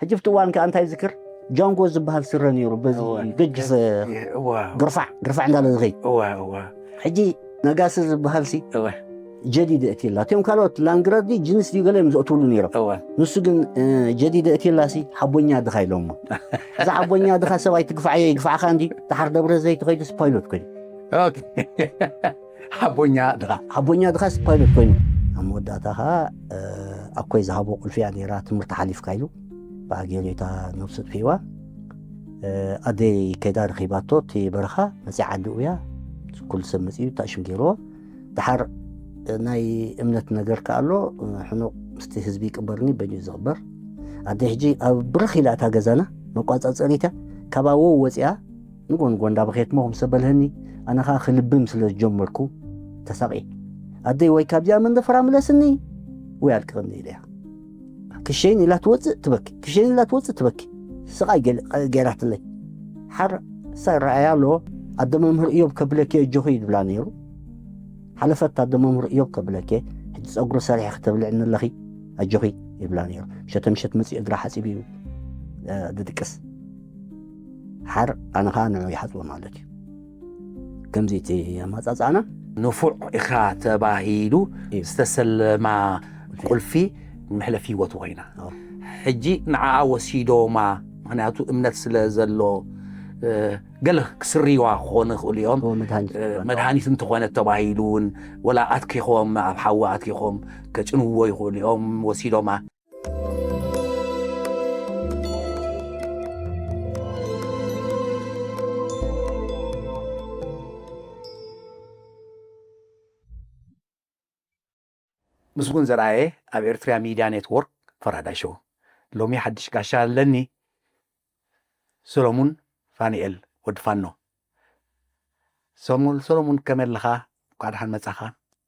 ሕጂ ኣብቲ እዋን ከኣ እንታይ ዝክር፣ ጃንጎ ዝበሃል ስረ ነይሩ፣ በዚ እወ። ገጅፍ እወ። ግርፋዕ፣ ግርፋዕ እንዳለ ዝኸይድ። እወ፣ እወ። ሕጂ ነጋሲ ዝበሃል ሲ እወ። ጀዲድ እትላ። እቲኦም ካልኦት ላንግረዲ ጅንስ ድዩ ገለ እዮም ዘእትውሉ ነይሮም። እወ። ንሱ ግን፣ እ፣ ጀዲድ እትላ ሲ ሓቦኛ ድኻ ኢሎሞ። እዛ ሓቦኛ ድኻ ሰብኣይ ትግፋዓዮ ይግፋዕኻ እንዲ፣ ተሓር ደብረ ዘይት ኸይዱ ሲ ፓይሎት ኮይኑ። ኦኬ። ሓቦኛ ድኻ። ሓቦኛ ድኻ ሲ ፓይሎት ኮይኑ። ኣብ መወዳእታ ኸኣ፣ እ፣ ኣኮይ ዝሃቦ ቁልፊ እያ ነይራ፣ ትምህርቲ ሓሊፍካ ኢሉ። ብኣጌሪታ ነብሱ ጥፊእዋ። እ፣ ኣደይ ከይዳ ረኺባቶ፣ እቲ በረኻ መጺኣ ዓዲ እውያ። ኩሉ ሰብ መጺኡ፣ ታሽም ገይርዎ። ደሓር፣ እ፣ ናይ እምነት ነገር ከኣ ኣሎ፣ እ፣ ሕኑቕ ምስቲ ህዝቢ ይቅበርኒ፣ በይኑ እዩ ዝቕበር። ኣደይ ሕጂ ኣብ ብርኽ ኢላ እታ ገዛና፣ መቋጻጸሪታ፣ ካብ ኣወው ወጺኣ፣ ንጎ ንጎ እንዳበኸየት እሞ፣ ምስ በልሀኒ፣ ኣነ ኸኣ ክልብም ስለ ዝጀመርኩ፣ ተሳቒ። ኣደይ ወይ ካብዚኣ መንደፈራ ምለስኒ፣ ወይ ኣልቅቕኒ ኢለያ። ክሸይን ኢላ ትወጽእ ትበኪ፣ ክሸይን ኢላ ትወጽእ ትበኪ። ስቓይ ገል-፣ ገይራትለይ። ሓር ሳይ ረኣያ ኣሎ፣ ኣደ መምህር እዮብ ከብለኪ ኣጆኺ ይብላ ነይሩ። ሓለፈት ኣደ መምህር እዮብ ከብለኪ፣ ሕጂ ጸጉሪ ሰሪሒ ክተብልዕኒ ኣለኺ፣ ኣጆኺ ይብላ ነይሩ። ምሸተ ምሸት መጺኡ እግራ ሓጺቡ እዩ፣ እ፣ ድድቅስ። ሓር ኣነ ኸኣ ንዑ ይሓጽቦ ማለት እዩ። ከምዚ እቲ ኣመጻጽኣና። ንፉዕ ኢኻ ተባሂሉ እዩ። ዝተሰለማ ቁልፊ። ቁልፊ መሕለፊ ህይወቱ ኮይና። ኣዎ። ሕጂ ንዓኣ ወሲዶማ፣ ምኽንያቱ እምነት ስለ ዘሎ፣ እ፣ ገለ ክስርይዋ ክኾኑ ይኽእሉ እዮም። እዎ፣ መድሃኒት እ፣ ይኾን። መድሃኒት እንተኾነት ተባሂሉ እውን፣ ወላ ኣትኪኾም፣ ኣብ ሓዊ ኣትኪኾም ከጭንዎ ይኽእሉ እዮም፣ ወሲዶማ። ምስጉን ዘርኣየ ኣብ ኤርትርያ ሚድያ ኔትወርክ ፈራዳይ ሾው። ሎሚ ሓድሽ ጋሻ ኣለኒ፣ ሰሎሙን ፋኒኤል ወዲ ፋኖ። ሰሙል ሰሎሙን ከመይ ኣለኻ? እንኳዕ ደሓን መጻኻ።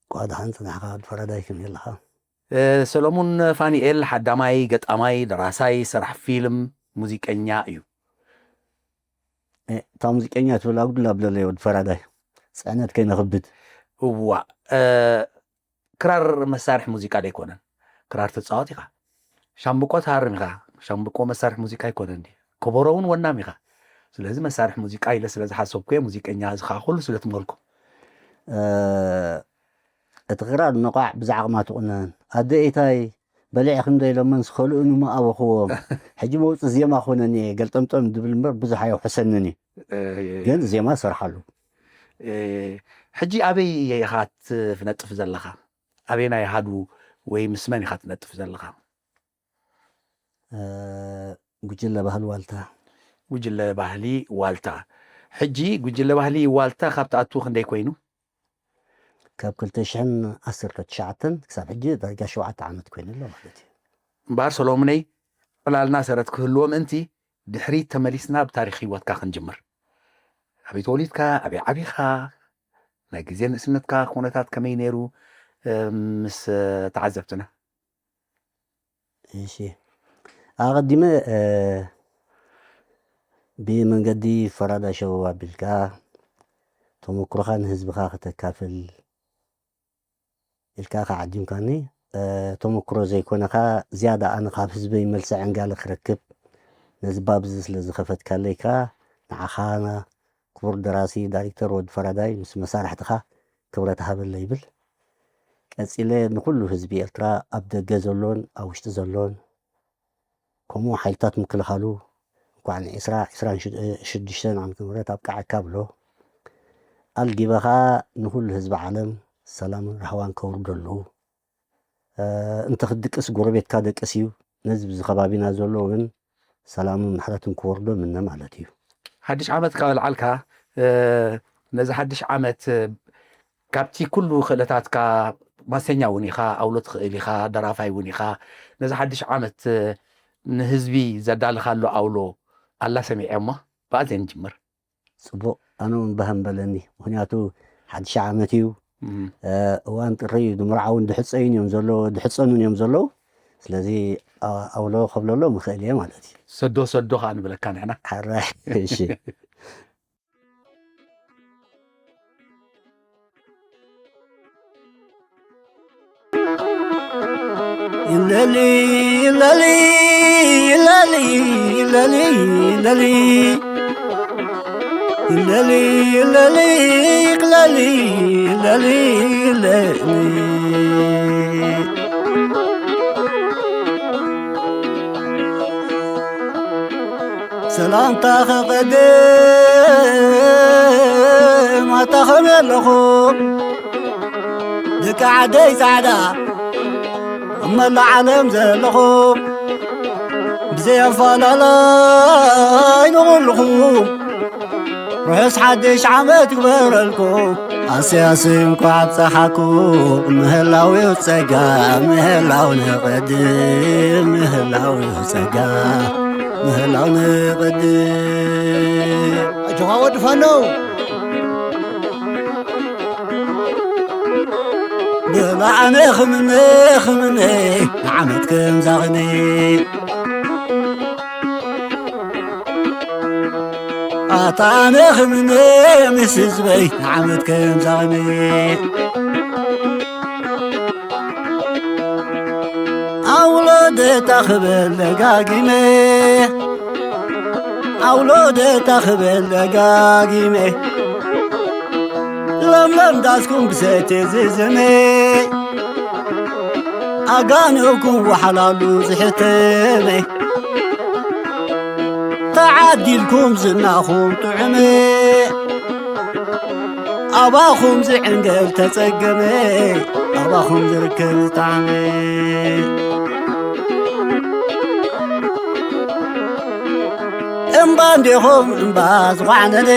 እንኳዕ ደሓን ጽናሕካ ወዲ ፈራዳይ፣ ከመይ ኣለኻ? እ፣ ሰሎሙን ፋኒኤል ሓዳማይ፣ ገጣማይ፣ ደራሳይ፣ ሰራሕ ፊልም፣ ሙዚቀኛ እዩ። እ፣ እታ ሙዚቀኛ ትብል ኣጉድል ኣብለለይ ወዲ ፈራዳይ። ጽዕነት ከይነኽብድ። እዋ፣ እ፣ ክራር መሳርሒ ሙዚቃ ዶ ኣይኮነን? ክራር ትጻወት ኢኻ። ሻምብቆ ትሃርም ኢኻ። ሻምብቆ መሳርሒ ሙዚቃ ኣይኮነን ድዩ? ከበሮ እውን ወናም ኢኻ። ስለዚ መሳርሒ ሙዚቃ ኢለ ስለ ዝሓሰብኩ እየ፣ ሙዚቀኛ እዚ ኸኣ ኩሉ ስለ ትመልኩ። እ፣ እቲ ክራር ነቋዕ ብዛዕቕማ ትቑነን። ኣደ ኤታይ በሊዕኺ እንዶ ኢሎመን ዝኸልኡ ንመኣበኽዎም። ሕጂ መውጽእ ዜማ ኮነኒ እየ፣ ገልጠምጠም ድብል እምበር ብዙሕ ኣየውሕሰንን እዩ። እ፣ የ-፣ ግን ዜማ ሰርሓሉ። እ፣ ሕጂ ኣበይ ኢኻ ትነጥፍ ዘለኻ? ኣበየናይ ኣሃዱ ወይ ምስ መን ኢኻ ትነጥፍ ዘለኻ? እ፣ ጉጅለ ባህሊ ዋልታ። ጉጅለ ባህሊ ዋልታ። ሕጂ ጉጅለ ባህሊ ዋልታ ካብ ትኣቱ ክንደይ ኮይኑ? ካብ ክልተ ሽሕን ዓሰርተ ትሽዓተን ክሳብ ሕጂ ዳርጋ ሸውዓተ ዓመት ኮይኑ ኣሎ ማለት እዩ። እምበኣር ሰሎሙነይ፣ ዕላልና ሰረት ክህልዎ ምእንቲ ድሕሪት ተመሊስና ብታሪኽ ህይወትካ ክንጅምር። ኣበይ ተወሊድካ? ኣበይ ዓቢኻ? ናይ ግዜ ንእስነትካ ኩነታት ከመይ ነይሩ? እ፣ ምስ ተዓዘብትና። እሺ። ኣቐዲመ፣ እ፣ ብመንገዲ ፈራዳይ ሾው ኣቢልካ ተመኩሮኻ ንህዝብኻ ከተካፍል ኢልካ ኢኻ ዓዲምካኒ። እ፣ ተመኩሮ ዘይኮነ ኸኣ ዝያዳ ኣነ ካብ ህዝበይ መልሲ ዕንጋለ ክረክብ ነዚ ባብ እዚ ስለ ዝኸፈትካለይ ከኣ ንዓኻ ክቡር ደራሲ ዳይሬክተር ወዲ ፈራዳይ ምስ መሳርሕትኻ ክብረት ሃበለይ ይብል። ቀጺለ ንኹሉ ህዝቢ ኤርትራ ኣብ ደገ ዘሎን ኣብ ውሽጢ ዘሎን ከምኡ ሓይልታት ምክልኻሉ እንኳዕ ንዒስራ ዒስራን ሽዱሽተን ዓመተ ምህረት ኣብቅዓካ ብሎ። ኣልጊበኻ ንኹሉ ህዝቢ ዓለም ሰላምን ራህዋን ከውርደሉ። እ፣ እንተ ክትድቅስ ጎረቤትካ ደቅስ እዩ። ነዚ ብዚ ከባቢና ዘሎ እውን ሰላምን ምሕረትን ክወርዶ ምነ ማለት እዩ። ሓድሽ ዓመት ካብ ኣልዓልካ፣ እ፣ ነዚ ሓድሽ ዓመት፣ እ፣ ካብቲ ኩሉ ክእለታትካ ማሰኛ እውን ኢኻ፣ ኣውሎ ትኽእል ኢኻ፣ ደራፋይ እውን ኢኻ። ነዚ ሓድሽ ዓመት፣ እ፣ ንህዝቢ ዘዳልኻሉ ኣውሎ ኣላ ሰሚዐ እሞ፣ ብኣዘ ንጅምር። ጽቡቕ፣ ኣነ እውን ባህም በለኒ። ምኽንያቱ ሓድሽ ዓመት እዩ። እም። እ፣ እዋን ጥሪ እዩ። ንምርዓውን ድሕጸዩን እዮም ዘለዉ፣ ድሕጸኑን እዮም ዘለዉ። ስለዚ፣ ኣ-፣ ኣውሎ ከብለሎም እኽእል እየ ማለት እዩ። ሰዶ ሰዶ ኸኣ ንብለካ ንሕና። ሓራይ፣ እሺ። ለሊ ለሊ ለሊ ለሊ ለሊ ለሊ ለሊ ለሊ ለሊ ለሊ። ሰላምታ ኸቐድም ኣታ ኸመይ ኣለኹም ደቂ ዓደይ ጻዕዳ ኣብ መላእ ዓለም ዘለኹም ብዘይ ኣፈላላይ ንኹልኹም ርሑስ ሓድሽ ዓመት ይግበረልኩም። ኣሰያስ እንኳዕ ኣብፀሓኩም። ምህላው እዩ ፀጋ ምህላው ንቐድም ምህላው እዩ ፀጋ ምህላው ንቐድም። ኣጆኻ ወዲ ፋኖ። ብላዕነ ኽምነ ኽምነ ንዓመት ከምዛኽነ ኣታ ኣነ ኽምነ ምስ ህዝበይ ንዓመት ከምዛኽነ ኣውሎደታ ኽበል ደጋጊመ ኣውሎደታ ኽበል ደጋጊመ ለምለም ዳስኩም ብሰቴ ዝዝመ ኣጋንኩም ወሓላሉ ዝሕተመ ተዓዲልኩም ዝናኹም ጥዑመ ኣባኹም ዝዕንገል ተጸገመ ኣባኹም ዝርከብ ዝጣዕመ እምባ እንዲኹም እምባ ዝዃዕነነ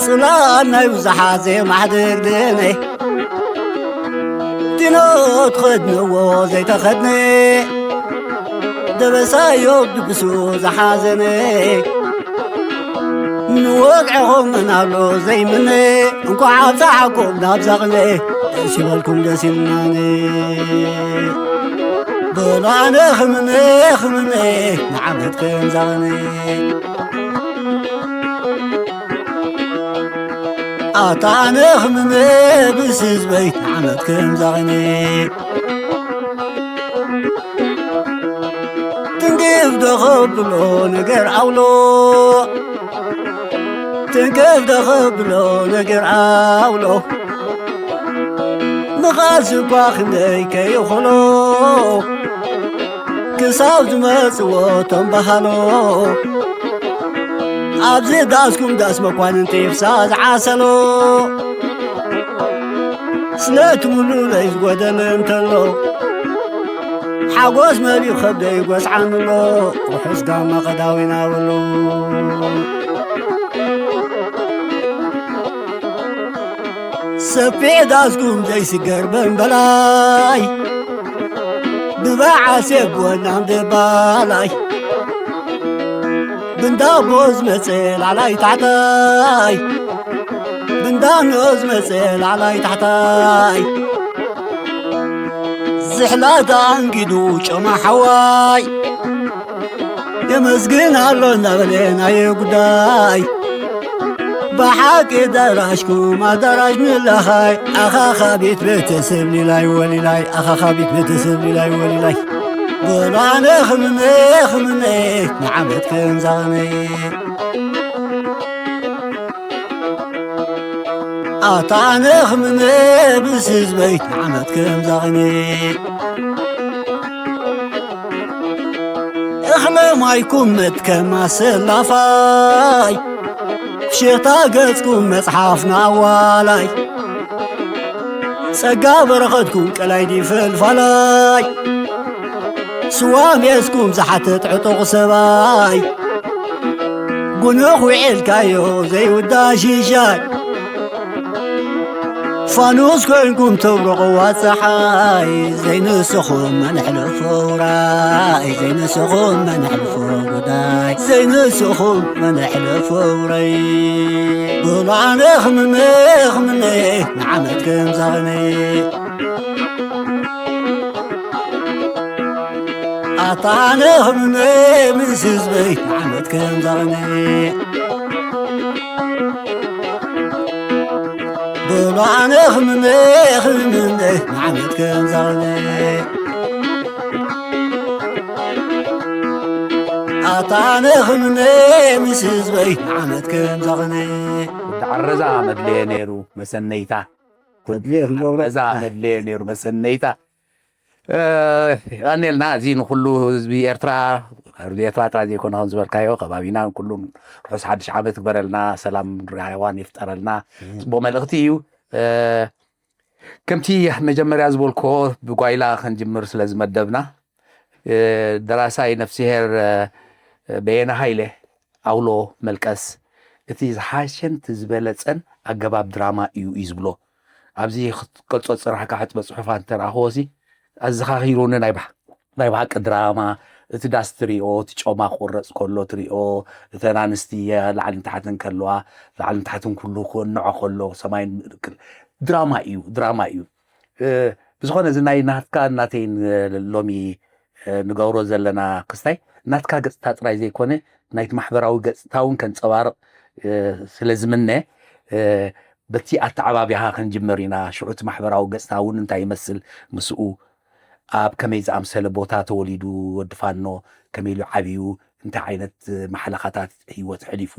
ጽላል ናይ ብዙሓት ዘይማሕደግ ደነ ዲኖ ትኸድንዎ ዘይተኸድነ ደበሳዮ ድብሱ ዝሓዘነ ንወግዕኹም መናሎ ዘይምነ እንኳዕ ኣብፀሓኩም ናብዛ ቕነ ደስ ይበልኩም ደስ ኢልናነ በላነ ኽምነ ኽምነ ንዓመት ከምዛቕነ ኣታ ኣነ ኽምነ ምስ ህዝበይ ንዓመት ከምዛቕነ ትንክፍ ዶ ኸብሎ ነገር ኣውሎ ትንክፍ ዶ ኸብሎ ነገር ኣውሎ ምኻስ እኳ ክንደይ ከይኽሎ ክሳብ ዝመጽዎ ቶም በሃሎ ኣብዚ ዳስኩም ዳስ መኳንንቲ ፍሳ ዝዓሰሎ ስለቲ ሙሉ ለይዝጎደለ እንተሎ ሓጎስ መሊኡ ከብደይ ይጎስዓንሎ ርሑስ ጋማ ቐዳዊና በሎ ሰፊዕ ዳስኩም ዘይስገር በንበላይ ብበዓል ሴፍ ብወናም ደባላይ ብንዳቦ ዝመፀ ላዕላይ ታሕታይ ብንዳኖ ዝመፀ ላዕላይ ታሕታይ ዝሕላት ኣንጊዱ ጨማ ሓዋይ የመስግን ኣሎ እናበለ ናየ ጉዳይ ብሓቂ ኣዳራሽኩም ኣዳራሽ ምለኻይ ኣኻኻቢት ቤተሰብ ሊላይ ወሊላይ ኣኻኻቢት ቤተሰብ ሊላይ ወሊላይ በላነ ኽምነ ኽምነ ንዓመት ከምዛኽነ ኣታ ኣነ ኽምነ ምስ ህዝበይ ንዓመት ከምዛኽነ እኽለ ማይኩም መትከም ኣሰላፋይ ሽታ ገጽኩም መጽሓፍ ንኣዋላይ ጸጋ በረኸትኩም ቀላይ ዲፈልፋላይ ስዋ ሜስኩም ዝሓትት ዕጡቕ ሰባይ ጉኑኽ ውዒልካዮ ዘይውዳ ሽሻይ ፋኑስ ኮይንኩም ተብርቕዋ ፀሓይ ዘይንስኹም መነሕልፎ ውራይ ዘይንስኹም መነሕልፎ ጉዳይ ዘይንስኹም መነሕልፎ ውራይ ብላዕነ ኽምነ ኽምነ ንዓመት ከምዛኽነ ኣታ ኣነ ኽምነ ምስ ህዝበይ ንዓመት ከምዛኽነ ኣነ ክምነ ክምነ ንዓመት ከምዛኽነ ኣታ ኣነ ክምነ ምስ ህዝበይ ንዓመት ከምዛኽነ። ዳዕረዛ መድለየ ነይሩ መሰነይታ። ተድልየ ክንገብሮ ዳዕረዛ መድለየ ነይሩ መሰነይታ። ኣኔልና እዚ ንኩሉ ህዝቢ ኤርትራ፣ ህዝቢ ኤርትራ ጥራይ ዘይኮነ ከም ዝበልካዮ ከባቢና ኩሉ ርሑስ ሓድሽ ዓመት ግበረልና፣ ሰላም ራህዋን ይፍጠረልና። ጽቡቅ መልእኽቲ እዩ። ከምቲ መጀመርያ ዝበልኮ ብጓይላ ክንጅምር ስለ ዝመደብና፣ ደራሳይ ነፍስሄር በየነ ሃይለ ኣውሎ መልቀስ እቲ ዝሓሸን እቲ ዝበለጸን ኣገባብ ድራማ እዩ እዩ ዝብሎ። ኣብዚ ክትገልጾ ዝጸናሕካ ሕጥበ ጽሑፋ እንተረኣኽዎ ሲ ኣዘኻኺሩኒ ናይ ብሓ- ናይ ብሓቂ ድራማ። እቲ ዳስ ትሪኦ፣ እቲ ጮማ ክቑረጽ ከሎ ትሪኦ፣ እተን ኣንስቲ ላዕልን ታሕትን ከለዋ፣ ላዕልን ታሕትን ኩሉ ክወንዖ ከሎ ሰማይን ምድርን ክል- ድራማ እዩ ድራማ እዩ። ብዝኾነ እዚ ናይ ናትካ ናተይን ሎሚ ንገብሮ ዘለና ክስታይ ናትካ ገጽታ ጥራይ ዘይኮነ ናይቲ ማሕበራዊ ገጽታ እውን ከንጸባርቕ ስለ ዝምነ በቲ ኣተዓባቢኻ ክንጅምር ኢና። ሽዑ እቲ ማሕበራዊ ገጽታ እውን እንታይ ይመስል፣ ምስኡ ኣብ ከመይ ዝኣምሰለ ቦታ ተወሊዱ ወዲ ፋኖ፣ ከመይ ኢሉ ዓብዩ፣ እንታይ ዓይነት ማሕለኻታት ህይወት ሕሊፉ፣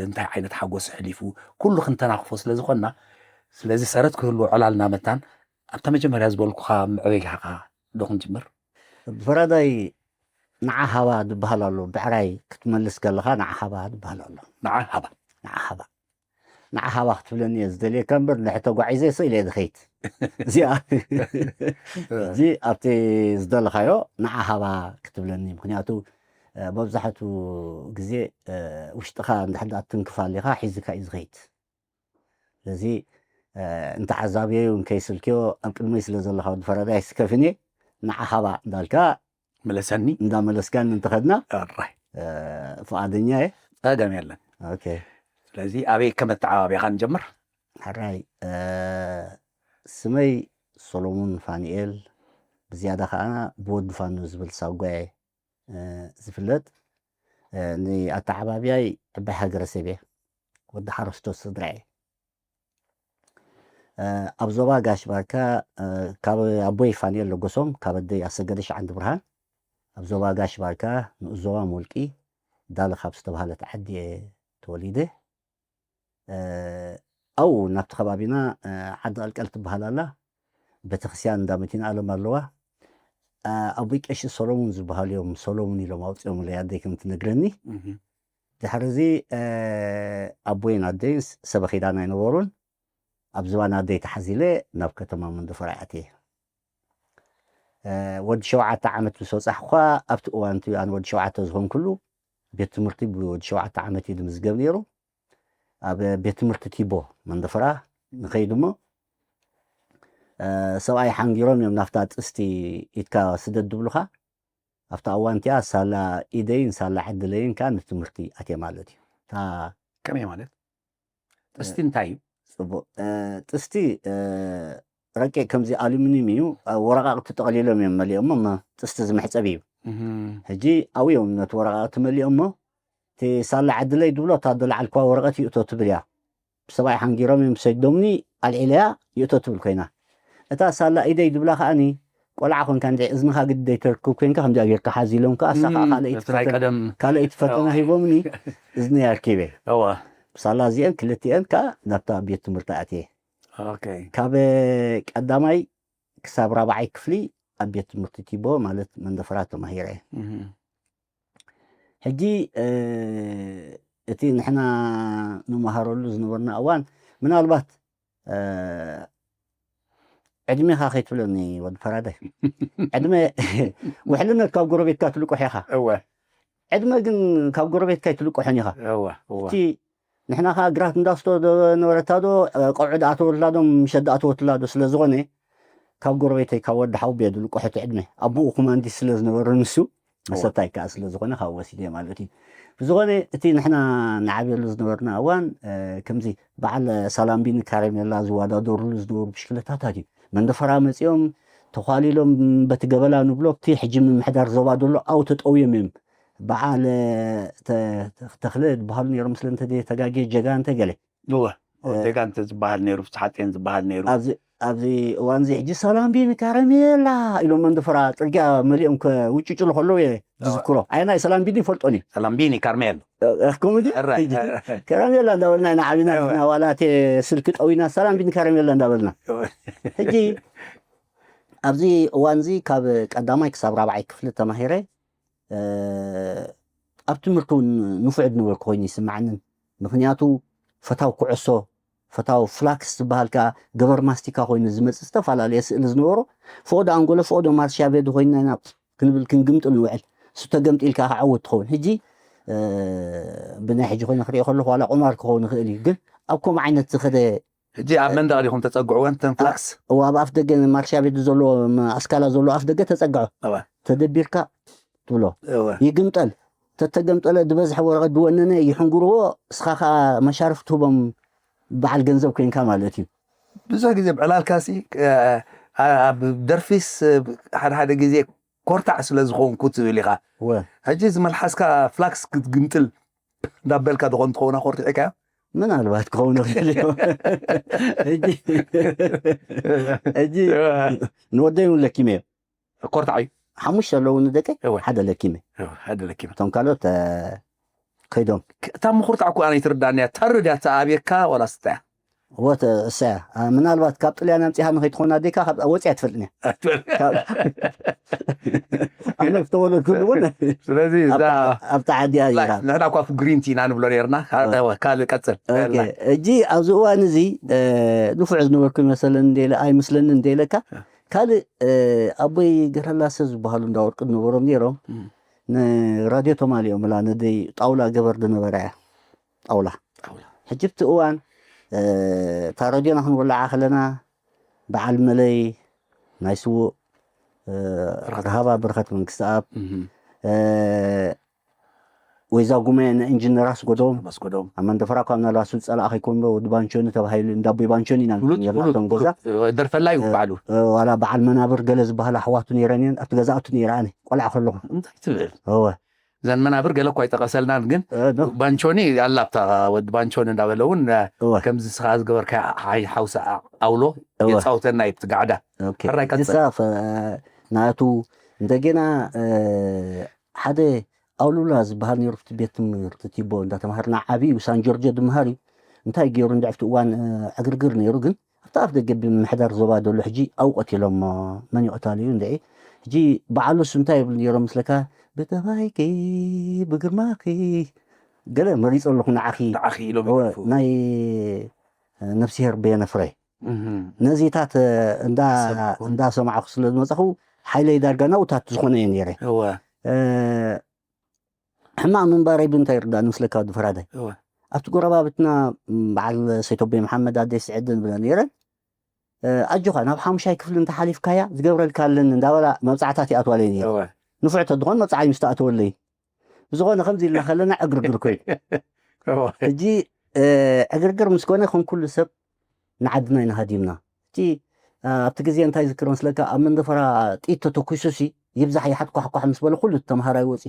እንታይ ዓይነት ሓጎስ ሕሊፉ፣ ኩሉ ክንተናኽፎ ስለ ዝኾንና፣ ስለዚ ሰረት ክህሉ ዕላልና መታን ኣብታ መጀመርያ ዝበልኩኻ መዕበይታኻ ዶ ክንጅምር? ብፈራዳይ ንዓ ሃባ ዝበሃል ኣሎ። ብዕራይ ክትመልስ ከለኻ ንዓ ሃባ ዝበሃል ኣሎ። ንዓ ሃባ ንዓ ሃባ ንዓ ሃባ ክትብለኒ እየ ዝደልየካ እምበር ንድሕር ተጓዒዘ ስኢለ እየ ዝኸይድ። እዚኣ እዚ ኣብቲ ዝደለኻዮ ንዓ ሃባ ክትብለኒ፣ ምክንያቱ መብዛሕቱ ግዜ ውሽጥኻ እንድሕር ደኣ ትንክፍ ኣሊኻ ሒዝካ እዩ ዝኸይድ። ስለዚ እንተዓዛብየዩ እንከይስልክዮ ኣብ ቅድመይ ስለ ዘለኻ ወዲ ፈረዳይ ስከፍን እየ ንዓ ሃባ እንዳልካ መለሰኒ። እንዳመለስካኒ እንተኸድና ኣራይ ፍቓደኛ እየ። ጸገም የለን። ኦኬ ስለዚ ኣበይ ከመተዓባቢኻ ንጀምር? ሕራይ ስመይ ሶሎሙን ፋኒኤል፣ ብዝያዳ ከኣ ብወዲ ፋኖ ዝብል ሳጓየ ዝፍለጥ። ንኣተዓባብያይ ዕባይ ሃገረሰብ እየ፣ ወዲ ሓረስቶት ስድራ እየ። ኣብ ዞባ ጋሽ ባርካ ካብ ኣቦይ ፋኒኤል ለጎሶም፣ ካብ ኣደይ ኣሰገደሽ ዓንዲ ብርሃን፣ ኣብ ዞባ ጋሽ ባርካ ንኡስ ዞባ ሞልቂ ዳለ ካብ ዝተባህለት ዓዲ እየ ተወሊደ። ኣብኡ ናብቲ ከባቢና ዓዲ ቀልቀል ትበሃል ኣላ። ቤተክርስትያን እንዳ መቲና ኣለም ኣለዋ። ኣቦይ ቀሺ ሰሎሙን ዝበሃሉ እዮም፣ ሰሎሙን ኢሎም ኣውፅኦምለይ ኣደይ ከም ትነግረኒ። ድሕሪ እዚ ኣቦይን ኣደይን ሰበኺዳን ኣይነበሩን። ኣብ ዝባን ኣደይ ተሓዚለ ናብ ከተማ መንደፈራ ኣትየ። ወዲ ሸውዓተ ዓመት ምስ በፃሕኩ ኣብቲ እዋን እቲ ኣነ ወዲ ሸውዓተ ዝኾንኩሉ ቤት ትምህርቲ ብወዲ ሸውዓተ ዓመት እዩ ዝምዝገብ ነይሩ። ኣብ ቤት ትምህርቲ ቲቦ መንደፈራ ንኸይድ እሞ ሰብኣይ ሓንጊሮም እዮም ናብታ ጥስቲ ኢድካ ስደድ ዝብሉኻ። ኣብታ እዋን እቲኣ ሳላ ኢደይን ሳላ ዕድለይን ከዓ ንትምህርቲ ኣትየ ማለት እዩ። እታ ከመይ ማለት? ጥስቲ እንታይ እዩ? ፅቡቅ ጥስቲ ረቂቅ ከምዚ ኣሉሚኒም እዩ። ወረቃቅቲ ጠቅሊሎም እዮም መሊኦሞ። ጥስቲ እዚ መሕፀቢ እዩ። ሕጂ ኣብኡ እዮም ነቲ ወረቃቅቲ መሊኦሞ። እቲ ሳላ ዕድለይ ድብሎ እታ ደለዓልክዋ ወረቀት ይእቶ ትብል እያ። ብሰብኣይ ሓንጊሮም እዮም ሰዶምኒ ኣልዒለያ ይእቶ ትብል ኮይና። እታ ሳላ ኢደይ ድብላ ከዓኒ ቆልዓ ኮንካ እንድዒ እዝንኻ ግዲ ዘይተርክብ ኮይንካ ከምዚኣ ጌርካ ሓዝ ኢሎም ከዓ እሳ ከዓ ካልኣይቲ እቲ ናይ ፈተና- ቀደም ካልኣይቲ ፈተና ሂቦምኒ እዝኒ ኣርኪበ። እዋ ሳላ እዚአን ክልቲአን ከዓ ናብታ ቤት ትምህርቲ ኣትየ። ኦኬ ካብ ቀዳማይ ክሳብ ራብዓይ ክፍሊ ኣብ ቤት ትምህርቲ ቲቦ ማለት መንደፈራ ተማሂረ። ሕጂ እቲ ንሕና ንመሃረሉ ዝነበርና እዋን ምናልባት ዕድሜኻ ከይትብለኒ ወዲ ፈራዳይ ዕድመ ውሕልነት ካብ ጎረቤትካ ትልቁሕ ኢኻ። እወ ዕድመ ግን ካብ ጎረቤትካ ኣይትልቁሕን ኢኻ። እወ እወ እቲ ንሕና ከዓ ግራት እንዳስቶ ነበረታ ዶ ቀውዒ ደኣተወትላ ዶ ምሸት ደኣተወትላ ዶ ስለ ዝኾነ ካብ ጎረቤተይ ካብ ወዲ ሓውቤ ድልቁሕ እቲ ዕድመ ኣቦኡ ኮማንዲስ ስለ ዝነበረ ንሱ መሰታይ ከዓ ስለ ዝኾነ ካብ ወሲደ ማለት እዩ። ብዝኾነ እቲ ንሕና ንዓብየሉ ዝነበርና እዋን ከምዚ በዓል ሳላምቢኒ ካረሜላ ዝወዳደሩሉ ዝነበሩ ብሽክለታታት እዩ። መንደፈራ መፂኦም ተኳሊሎም በቲ ገበላ ንብሎ እቲ ሕጂ ምምሕዳር ዞባ ዘሎ ኣው ተጠውዮም እዮም። በዓል ተኽለ ዝበሃሉ ነይሮም ስለ እንተ ተጋጌ ጀጋ እንተ ገለ እወ እ፣ ኦቴጋ እንተ ዝበሃል ነይሩ፣ ፍትሓጤን ዝበሃል ነይሩ። ኣብዚ ኣብዚ እዋን እዚ ሕጂ ሰላም ቢኒ ካረሜላ ኢሎም መንደፈራ ጽርግያ መሊኦም ከውጭጭሉ ከለዉ እየ ዝዝክሮ። ኣይ ናይ ሰላም ቢኒ ይፈልጦን እዩ። ሰላም ቢኒ ካርሜሎ። ከምኡ ድዩ? እረ፣ ሕጂ ከረሜላ እንዳበልና ኢና ዓቢና እወ። ንሕና፣ ዋላ እቴ ስልኪ ጠዊና ሰላም ቢኒ ከረሜላ እንዳበልና። እወ። ሕጂ ኣብዚ እዋን እዚ ካብ ቀዳማይ ክሳብ ራብዓይ ክፍሊ ተማሂረ፣ እ፣ ኣብ ትምህርቲ እውን ንፉዕ ዝነበርኩ ኮይኑ ይስምዓንን። ምክንያቱ ፈታው ኩዕሶ፣ ፈታው ፍላክስ ዝበሃል ከዓ ገበር ማስቲካ ኮይኑ ዝመፅእ ዝተፈላለየ ስእሊ ዝነበሮ፣ ፈቕዶ ኣንጎሎ ፈቕዶ ማርሻ ቤዲ ኮይንና ኢና ክንብል ክንግምጥል ንውዕል። እሱ ተገምጢልካ ክዓወት ትኸውን። ሕጂ፣ እ፣ ብናይ ሕጂ ኮይነ ክሪኦ ከለኹ ዋላ ቁማር ክኸውን ይኽእል እዩ፣ ግን ኣብ ከምኡ ዓይነት ዝኸደ ሕጂ ኣብ መንደቕ ዲኹም ተጸግዕወን ተን ፍላክስ? እዋ ኣብ ኣፍ ደገ ማርሻ ቤት ዘለዎ፣ ም-፣ ኣስካላ ዘለዎ ኣፍ ደገ ተጸግዖ። እዋ። ተደቢርካ ትብሎ። እወ። ይግምጠል። ተተገምጠለ ዝበዝሐ ወረቐት ዝወነነ ይሕንግርዎ፣ እስኻ ኸዓ መሻርፍ ትህቦም በዓል ገንዘብ ኮይንካ ማለት እዩ። ብዙሕ ግዜ ብዕላልካ ሲ፣ እ፣ እ፣ ኣብ ደርፊስ፣ እ፣ ሓደ ሓደ ግዜ ኮርታዕ ስለ ዝኾንኩ ትብል ኢኻ። እወ። ሕጂ እዚ መልሓስካ ፍላክስ ክትግምጥል እንዳበልካ ዝኾን ትኸውን ኣኾርቲዕካዮ? ምናልባት ክኸውን ይኽእል እዩ። ሕጂ፣ ሕጂ እወ። ንወደይ እውን ለኪመዮ። ኮርታዕ እዩ። ሓሙሽተ ኣለዉ ንደቀይ፣ እወ። ሓደ ለኪመ። እወ፣ ሓደ ለኪመ። እቶም ካልኦት፣ እ፣ ከይዶም። ክ-፣ እታ ምኹርታዕ እኮ ኣነ ይትርዳኒ እያ። ተርድ እያ፣ ተኣብየካ ዋላ ስታ እያ? እወ፣ ተ-፣ እሳ እያ። እ፣ ምናልባት ካብ ጥልያን ኣምጺኻ ንኸይትኾን ኣዴካ ካብ ወጺኣ ትፈልጥን እያ። ካብ-፣ ኣነ ዝተወለድኩሉ እውን ስለዚ እዛ ኣብታ፣ ኣብታ ዓዲ እያ ላይፍ፣ ነይራ። ንሕና እኳ ግሪንቲ ኢና ንብሎ ነይርና። እወ። እወ፣ ካልእ ቀጽል። ኦኬ፣ ሕጂ ኣብዚ እዋን እዚ፣ እ፣ ንፉዕ ዝነበርኩ ይመሰለኒ እንደ ኢለ-፣ ኣይመስለኒ እንደ ኢለካ። እ። ካልእ፣ እ፣ ኣቦይ ገረላሰ ዝበሃሉ እንዳ ወርቂ ዝነበሮም ነይሮም። እም። ንራድዮ ተማሊኦምላ፣ ነደይ ጣውላ ገበር ዝነበረ እያ። ጣውላ። ጣውላ። ሕጂ ኣብቲ እዋን፣ እ፣ እታ ራድዮና ክንወልዓ ከለና፣ በዓል መለይ፣ ናይ ስዉእ፣ እ፣ ራህባ። ራህባ በረኸት መንግስትኣብ፣ እም። እ፣ ወይዛ ጉመ ንኢንጂነር ኣስጎዶም። ኣስጎዶም። ኣብ መንደፈራ እኳ ምናልባት ስብ ጸላእ ከይኮን ዶ፣ ወዲ ባንቾኒ ተባሂሉ፣ እንዳ ኣቦይ ባንቾኒ ኢና ፍሉጥ፣ ንብሎ ፍሉጥ፣ ነቶም ገዛ። ፍሉጥ፣ እ፣ ደርፈላ እዩ እ፣ ባዕሉ። እ፣ ዋላ በዓል መናብር ገለ ዝበሃላ ኣሕዋቱ ነይረን እየን፣ ኣብቲ ገዛእቱ ነይረ ኣነ፣ ቆልዓ ከለኹ። እንታይ ትብል? እወ። እዘን መናብር ገለ እኳ ኣይጠቐሰልናን፣ ግን እ፣ ዶ። ባንቾኒ ኣላ ኣብታ ወዲ ባንቾኒ እንዳበለ እውን፣ እ፣ እወ። ከምዚ ንስኻ ዝገበርካ ሓይ-፣ ሓውሲ ኣ-፣ ኣውሎ እወ። የጻውተና እዩ ብቲ ጋዕዳ። ኦኬ። ሕራይ ቀጽል። ግሳፍ፣ እ፣ ናቱ እንደገና፣ እ፣ ሓደ ኣሉላ ዝበሃል ነይሩ፣ ኣብቲ ቤት ትምህርቲ ቲቦ እንዳተምሃርና ዓብዩ ሳን ጆርጆ ድምሃር እዩ። እንታይ ገይሩ እንድዕፍቲ እዋን፣ እ፣ ዕግርግር ነይሩ፣ ግን ኣብቲ ኣፍ ደገ ብምምሕዳር ዞባ ዘሎ ሕጂ ኣውቀት ኢሎሞ መን ይቐታል እዩ እንድዒ። ሕጂ በዓሉስ እንታይ ይብል ነይሮም ምስለካ? "ብጠባይኪ፣ ብግርማኺ፣ ገለ መሪጸ ኣለኹ ንዓኺ." ንዓኺ ኢሎም እወ፣ ይደርፉ። ናይ፣ እ፣ ነፍስሄር በየነ ፍረ። እህ። ነዚታት፣ እ፣ እንዳ-፣ ሓሰብኩን። እንዳሰማዕኩ ስለ ዝመጻኹ፣ ሓይለይ ዳርጋ ናውታት ዝኾነ እየ ነይረ። እወ። እ፣ ሕማቕ ምንባረይ ብምንታይ ይርዳእ ንምስለካ ወዲ ፈራዳይ? እወ። ኣብቲ ጎረባብትና፣ ም፣ በዓል ሰይተቦይ መሓመድ ኣደይ ስዕድን ብለን ነይረን። እ፣ ኣጆኻ ናብ ሓሙሻይ ክፍሊ እንተሓሊፍካያ ዝገብረልካ ኣለኒ እንዳበላ መብጻዕታት ይኣትዋለይ ነይረ። እወ። ንፉዕ ተድኾን መብጻዓይ ምስ ተኣተወለይ። ብዝኾነ ከምዚ ኢልና ከለና ዕግርግር ኮይኑ። እወ። ሕጂ፣ እ፣ ዕግርግር ምስ ኮነ ከም ኩሉ ሰብ ንዓድና ኢና ሃዲምና። እቲ፣ እ፣ ኣብቲ ግዜ እንታይ ዝክር መስለካ፣ ኣብ መንደፈራ ጥይት ተተኩሱሲ ይብዛሕ ይሓት ኳሕኳሕ ምስ በለ ኩሉ ተምሃራይ ወጺ።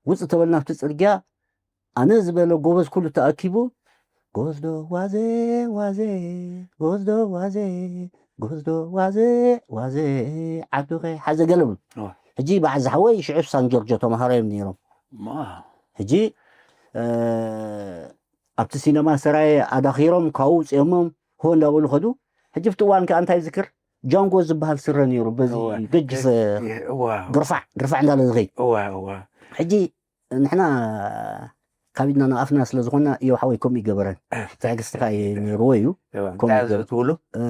ውጽእ ተበልና ኣብቲ ጽርግያ ኣነ ዝበለ ጎበዝ ኩሉ ተኣኪቡ፣ "ጎዝዶ ዋዜ ዋዜ፣ ጎዝዶ ዋዜ፣ ጎዝዶ ዋዜ ዋዜ፣ ዓዱ ከይሓዘ" ገለ ብሉ። እወ። ሕጂ በዓል ዝሓወይ ሽዑ ሳን ጆርጆ ተምሃሮ እዮም ነይሮም። ማ። ሕጂ፣ እ፣ ኣብቲ ሲነማ ሰራየ ኣዳኺሮም ካብኡ ውፅኦሞም ሆ እንዳበሉ ከዱ። ሕጂ ኣብቲ እዋን ከኣ እንታይ ዝክር ጃንጎ ዝበሃል ስረ ነይሩ፣ በዚ እወ። ገጅፍ፣ እ፣ እወ። ግርፋዕ፣ ግርፋዕ እንዳለ ዝኸይድ። እወ፣ እወ። ሕጂ ንሕና ካብ ኢድና ናብ ኣፍና ስለ ዝኾንና፣ እዮብ ሓወይ ከምኡ ይገበረን። ትዕግስትኻ እዩ ነይርዎ እዩ። እወ፣ ከምኡ እንታይ ይገበር። ዘእትውሉ? እ፣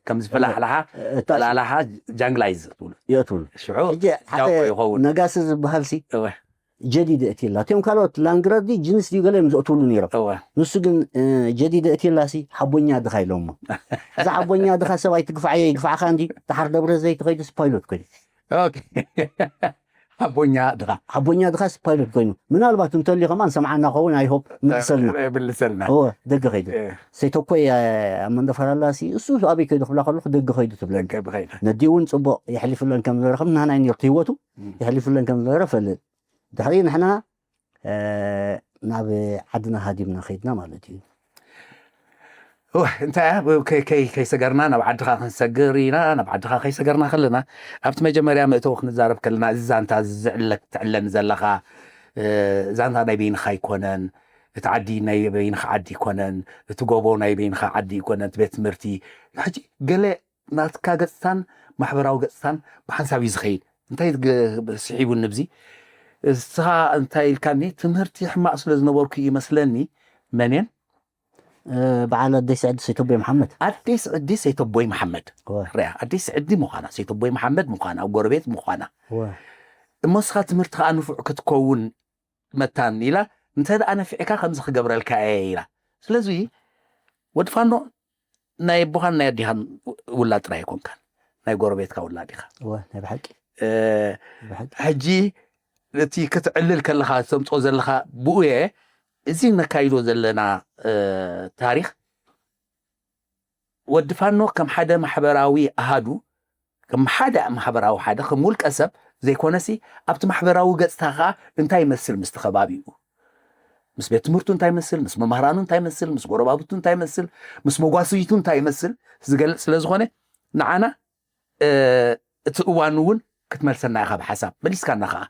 ከምዚ ፈላሕላሓ፣ እታ ፈላሕላሓ ጃንግላይዝ ዘእትውሉ። የእትውሉ። ሽዑ ሕጂ ሓደ ጃንጎ ይኸውን። ነጋሲ ዝበሃል ሲ እወ። ጀዲድ እትይላ። እቲኦም ካልኦት ላንግረር ድዩ ጅንስ ድዩ ገለ እዮም ዘእትውሉ ነይሮም። እወ። ንሱ ግን፣ እ፣ ጀዲድ እትይላ ሲ ሓቦኛ ድኻ ኢሎሞ። እዛ ሓቦኛ ድኻ ሰብኣይ ትግፋዓዮ ይግፋዕኻ እንዲ፣ ደሓር ደብረ ዘይት ኸይዱ ሲ ፓይሎት ኮይኑ። ኦኬ። ሓቦኛ ድኻ። ሓቦኛ ድኻ ሲ ፓይሎት ኮይኑ። ምናልባት እንተልዩ ከማን ሰምዓና ኸውን፣ I hope ምልሰልና። እ፣ ምልሰልና። እወ፣ ደገ ኸይዱ። እ። ሰይተኮይ፣ እ፣ ኣብ መንደፈራላ ሲ፣ እሱ ኣበይ ከይዱ ክብላ ከለኹ ደገ ኸይዱ ትብለኒ። ደገ ኸይዱ። ነዲ እውን ጽቡቕ የሕሊፍለን ከም ዝነበረ፣ ከም ናህናይ ነርቱ ህይወቱ እም። የሕሊፍለን ከም ዝነበረ ፈልጥ። ድሕሪ ንሕና፣ እ፣ ናብ ዓድና ሃዲምና ኸይድና ማለት እዩ። እንታይ ከይሰገርና ናብ ዓድኻ ክንሰግር ኢና። ናብ ዓድኻ ከይሰገርና ከለና ኣብቲ መጀመርያ መእተዊ ክንዛረብ ከለና እዚ ዛንታ ዝዕለት ትዕለን ዘለኻ ዛንታ ናይ በይንኻ ኣይኮነን። እቲ ዓዲ ናይ በይንኻ ዓዲ ኣይኮነን። እቲ ጎቦ ናይ በይንኻ ዓዲ ኣይኮነን። እቲ ቤት ትምህርቲ ሕጂ ገለ ናትካ ገጽታን ማሕበራዊ ገጽታን ብሓንሳብ እዩ ዝኸይድ። እንታይ ስሒቡኒ ብዚ እስኻ እንታይ ኢልካኒ ትምህርቲ ሕማቕ ስለ ዝነበርኩ እዩ መስለኒ። መንን በዓል ኣደይ ስዕዲ ሰይተቦይ መሓመድ። ኣደይ ስዕዲ ሰይተቦይ መሓመድ። ርያ ኣደይ ስዕዲ ምዃና፣ ሰይተቦይ መሓመድ ምዃና፣ ጎረቤት ምዃና። እሞ እስኻ ትምህርቲ ከዓ ንፉዕ ክትከውን መታን ኢላ፣ እንተ ደኣ ነፊዕካ ከምዚ ክገብረልካ እየ ኢላ። ስለዚ ወዲ ፋኖ ናይ ኣቦኻን ናይ ኣዲኻን ውላድ ጥራይ ኣይኮንካን፣ ናይ ጎረቤትካ ውላድ ኢኻ። ናይ ብሓቂ ሕጂ እቲ ክትዕልል ከለኻ ተምፅኦ ዘለኻ ብኡ እየ። እዚ ነካይዶ ዘለና ታሪኽ ወዲ ፋኖ ከም ሓደ ማሕበራዊ ኣሃዱ፣ ከም ሓደ ማሕበራዊ ሓደ ከም ውልቀ ሰብ ዘይኮነሲ ኣብቲ ማሕበራዊ ገፅታ ከዓ እንታይ ይመስል ምስቲ ከባቢኡ፣ ምስ ቤት ትምህርቱ እንታይ ይመስል፣ ምስ መምህራኑ እንታይ ይመስል፣ ምስ ጎረባብቱ እንታይ ይመስል፣ ምስ መጓስይቱ እንታይ ይመስል ዝገልፅ ስለ ዝኾነ ንዓና እቲ እዋን እውን ክትመልሰና ኢኻ ብሓሳብ መሊስካና ከዓ።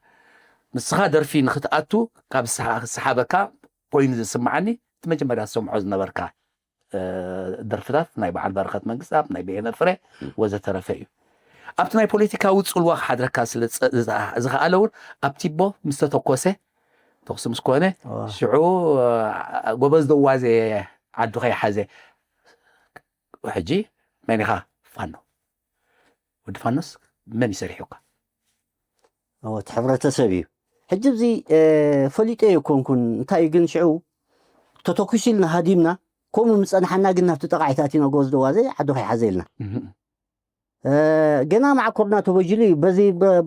ንስኻ ደርፊ ንክትኣቱ ካብ ዝሰሓበካ ኮይኑ ዝስምዓኒ እቲ መጀመርያ ዝሰምዖ ዝነበርካ ደርፍታት ናይ በዓል በረኸት መንግስታብ ናይ ብሄነ ፍረ ወዘተረፈ እዩ። ኣብቲ ናይ ፖለቲካዊ ፅልዋ ክሓድረካ ስለ ዝኸኣለ እውን ኣብ ቲቦ ምስ ተተኮሰ ተኩሲ ምስ ኮነ ሽዑ ጎበዝ ደዋዘ ዓዱ ከይሓዘ ሕጂ መን ኢኻ ፋኖ? ወዲ ፋኖስ መን ይሰሪሑካ? እቲ ሕብረተሰብ እዩ። ሕጂ እዚ ፈሊጠ ኣይኮንኩን፣ እንታይ ግን ሽዑ ተተኩሱ ኢልና ሃዲምና፣ ከምኡ ምጸንሓና ግን ናብቲ ጠቓዒ ተኣቲና ጎዝ ደዋዘ ዓዱ ከይሓዘ ኢልና ገና ማዕኮርና ተበጅሉ እዩ። በዚ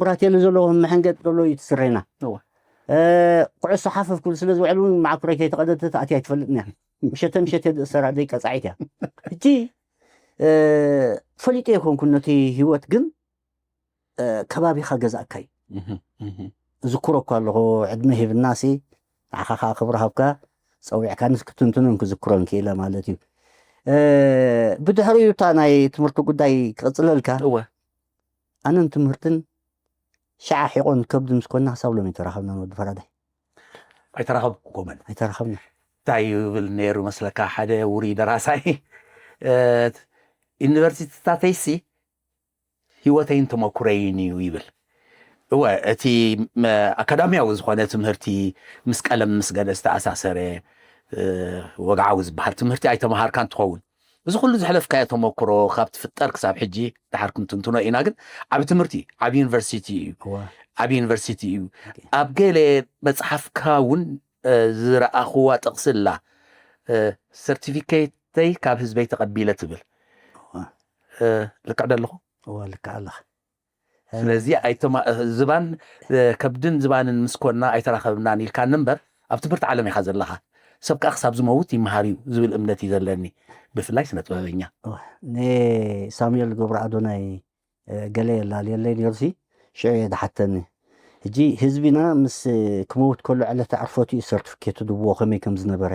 ብራቴሊ ዘለዎ መሐንገጥ ዘሎ እዩ ትስረና። ኩዕሶ ሓፈፍ ክብል ስለ ዝውዕል እውን ማዕኮረይ ከይተቐደተ ተኣትያ ኣይትፈልጥን እያ። ምሸተ ምሸተ ዝእሰራ ደይ ቀጻዒት እያ። ሕጂ ፈሊጠ ኣይኮንኩን ነቲ ህይወት ግን ከባቢኻ ገዛእካ እዩ። እዝክሮ እኳ ኣለኹ ዕድመ ሂብናሲ ንዓኻ ከዓ ክብሪ ሃብካ ጸዊዕካንስ ክትንትኑን ክዝክሮን ክኢለ ማለት እዩ። ብድሕሪኡ እታ ናይ ትምህርቲ ጉዳይ ክቕጽለልካ። ኣነን ትምህርትን ሸዓ ሒቖን ከብዲ ምስ ኮና ክሳብ ሎሚ ኣይተራኸብናን ወዲ ፈራዳይ። ኣይተራኸብኩምን። ኣይተራኸብና። እንታይ ይብል ነይሩ መስለካ ሓደ ውሩይ ደራሳይ ዩኒቨርሲቲታተይሲ ህይወተይን ተመኩረይን እዩ ይብል። እወ እቲ ኣካዳሚያዊ ዝኾነ ትምህርቲ ምስ ቀለም ምስ ገለ ዝተኣሳሰረ ወግዓዊ ዝበሃል ትምህርቲ ኣይተምሃርካን ትኸውን። እዚ ኩሉ ዘሕለፍካዮ ተመክሮ ካብ ትፍጠር ክሳብ ሕጂ ድሓር ክንትንትኖ ኢና። ግን ዓብ ትምህርቲ ዓብ ዩኒቨርሲቲ እዩ። ዓብ ዩኒቨርሲቲ እዩ። ኣብ ገለ መፅሓፍካ እውን ዝረኣኽዋ ጥቕሲ ኣላ። ሰርቲፊኬተይ ካብ ህዝበይ ተቐቢለ ትብል። ልክዕ ዶ ኣለኹ? ልክዕ ኣለኻ። ስለዚ ዝባን ከብድን ዝባንን ምስ ኮና ኣይተራኸብናን ኢልካኒ እምበር ኣብ ትምህርቲ ዓለም ኢኻ ዘለኻ። ሰብ ከዓ ክሳብ ዝመውት ይመሃር እዩ ዝብል እምነት እዩ ዘለኒ፣ ብፍላይ ስነ ጥበበኛ። ንሳሙኤል ገብረ ኣዶናይ ገለ የላልየለይ ነይሩሲ ሽዑ እየ ዝሓተኒ። ሕጂ ህዝቢና ምስ ክመውት ከሎ ዕለተ ዕርፈቱ እዩ ሰርቲፊኬቱ ድብዎ ከመይ ከም ዝነበረ።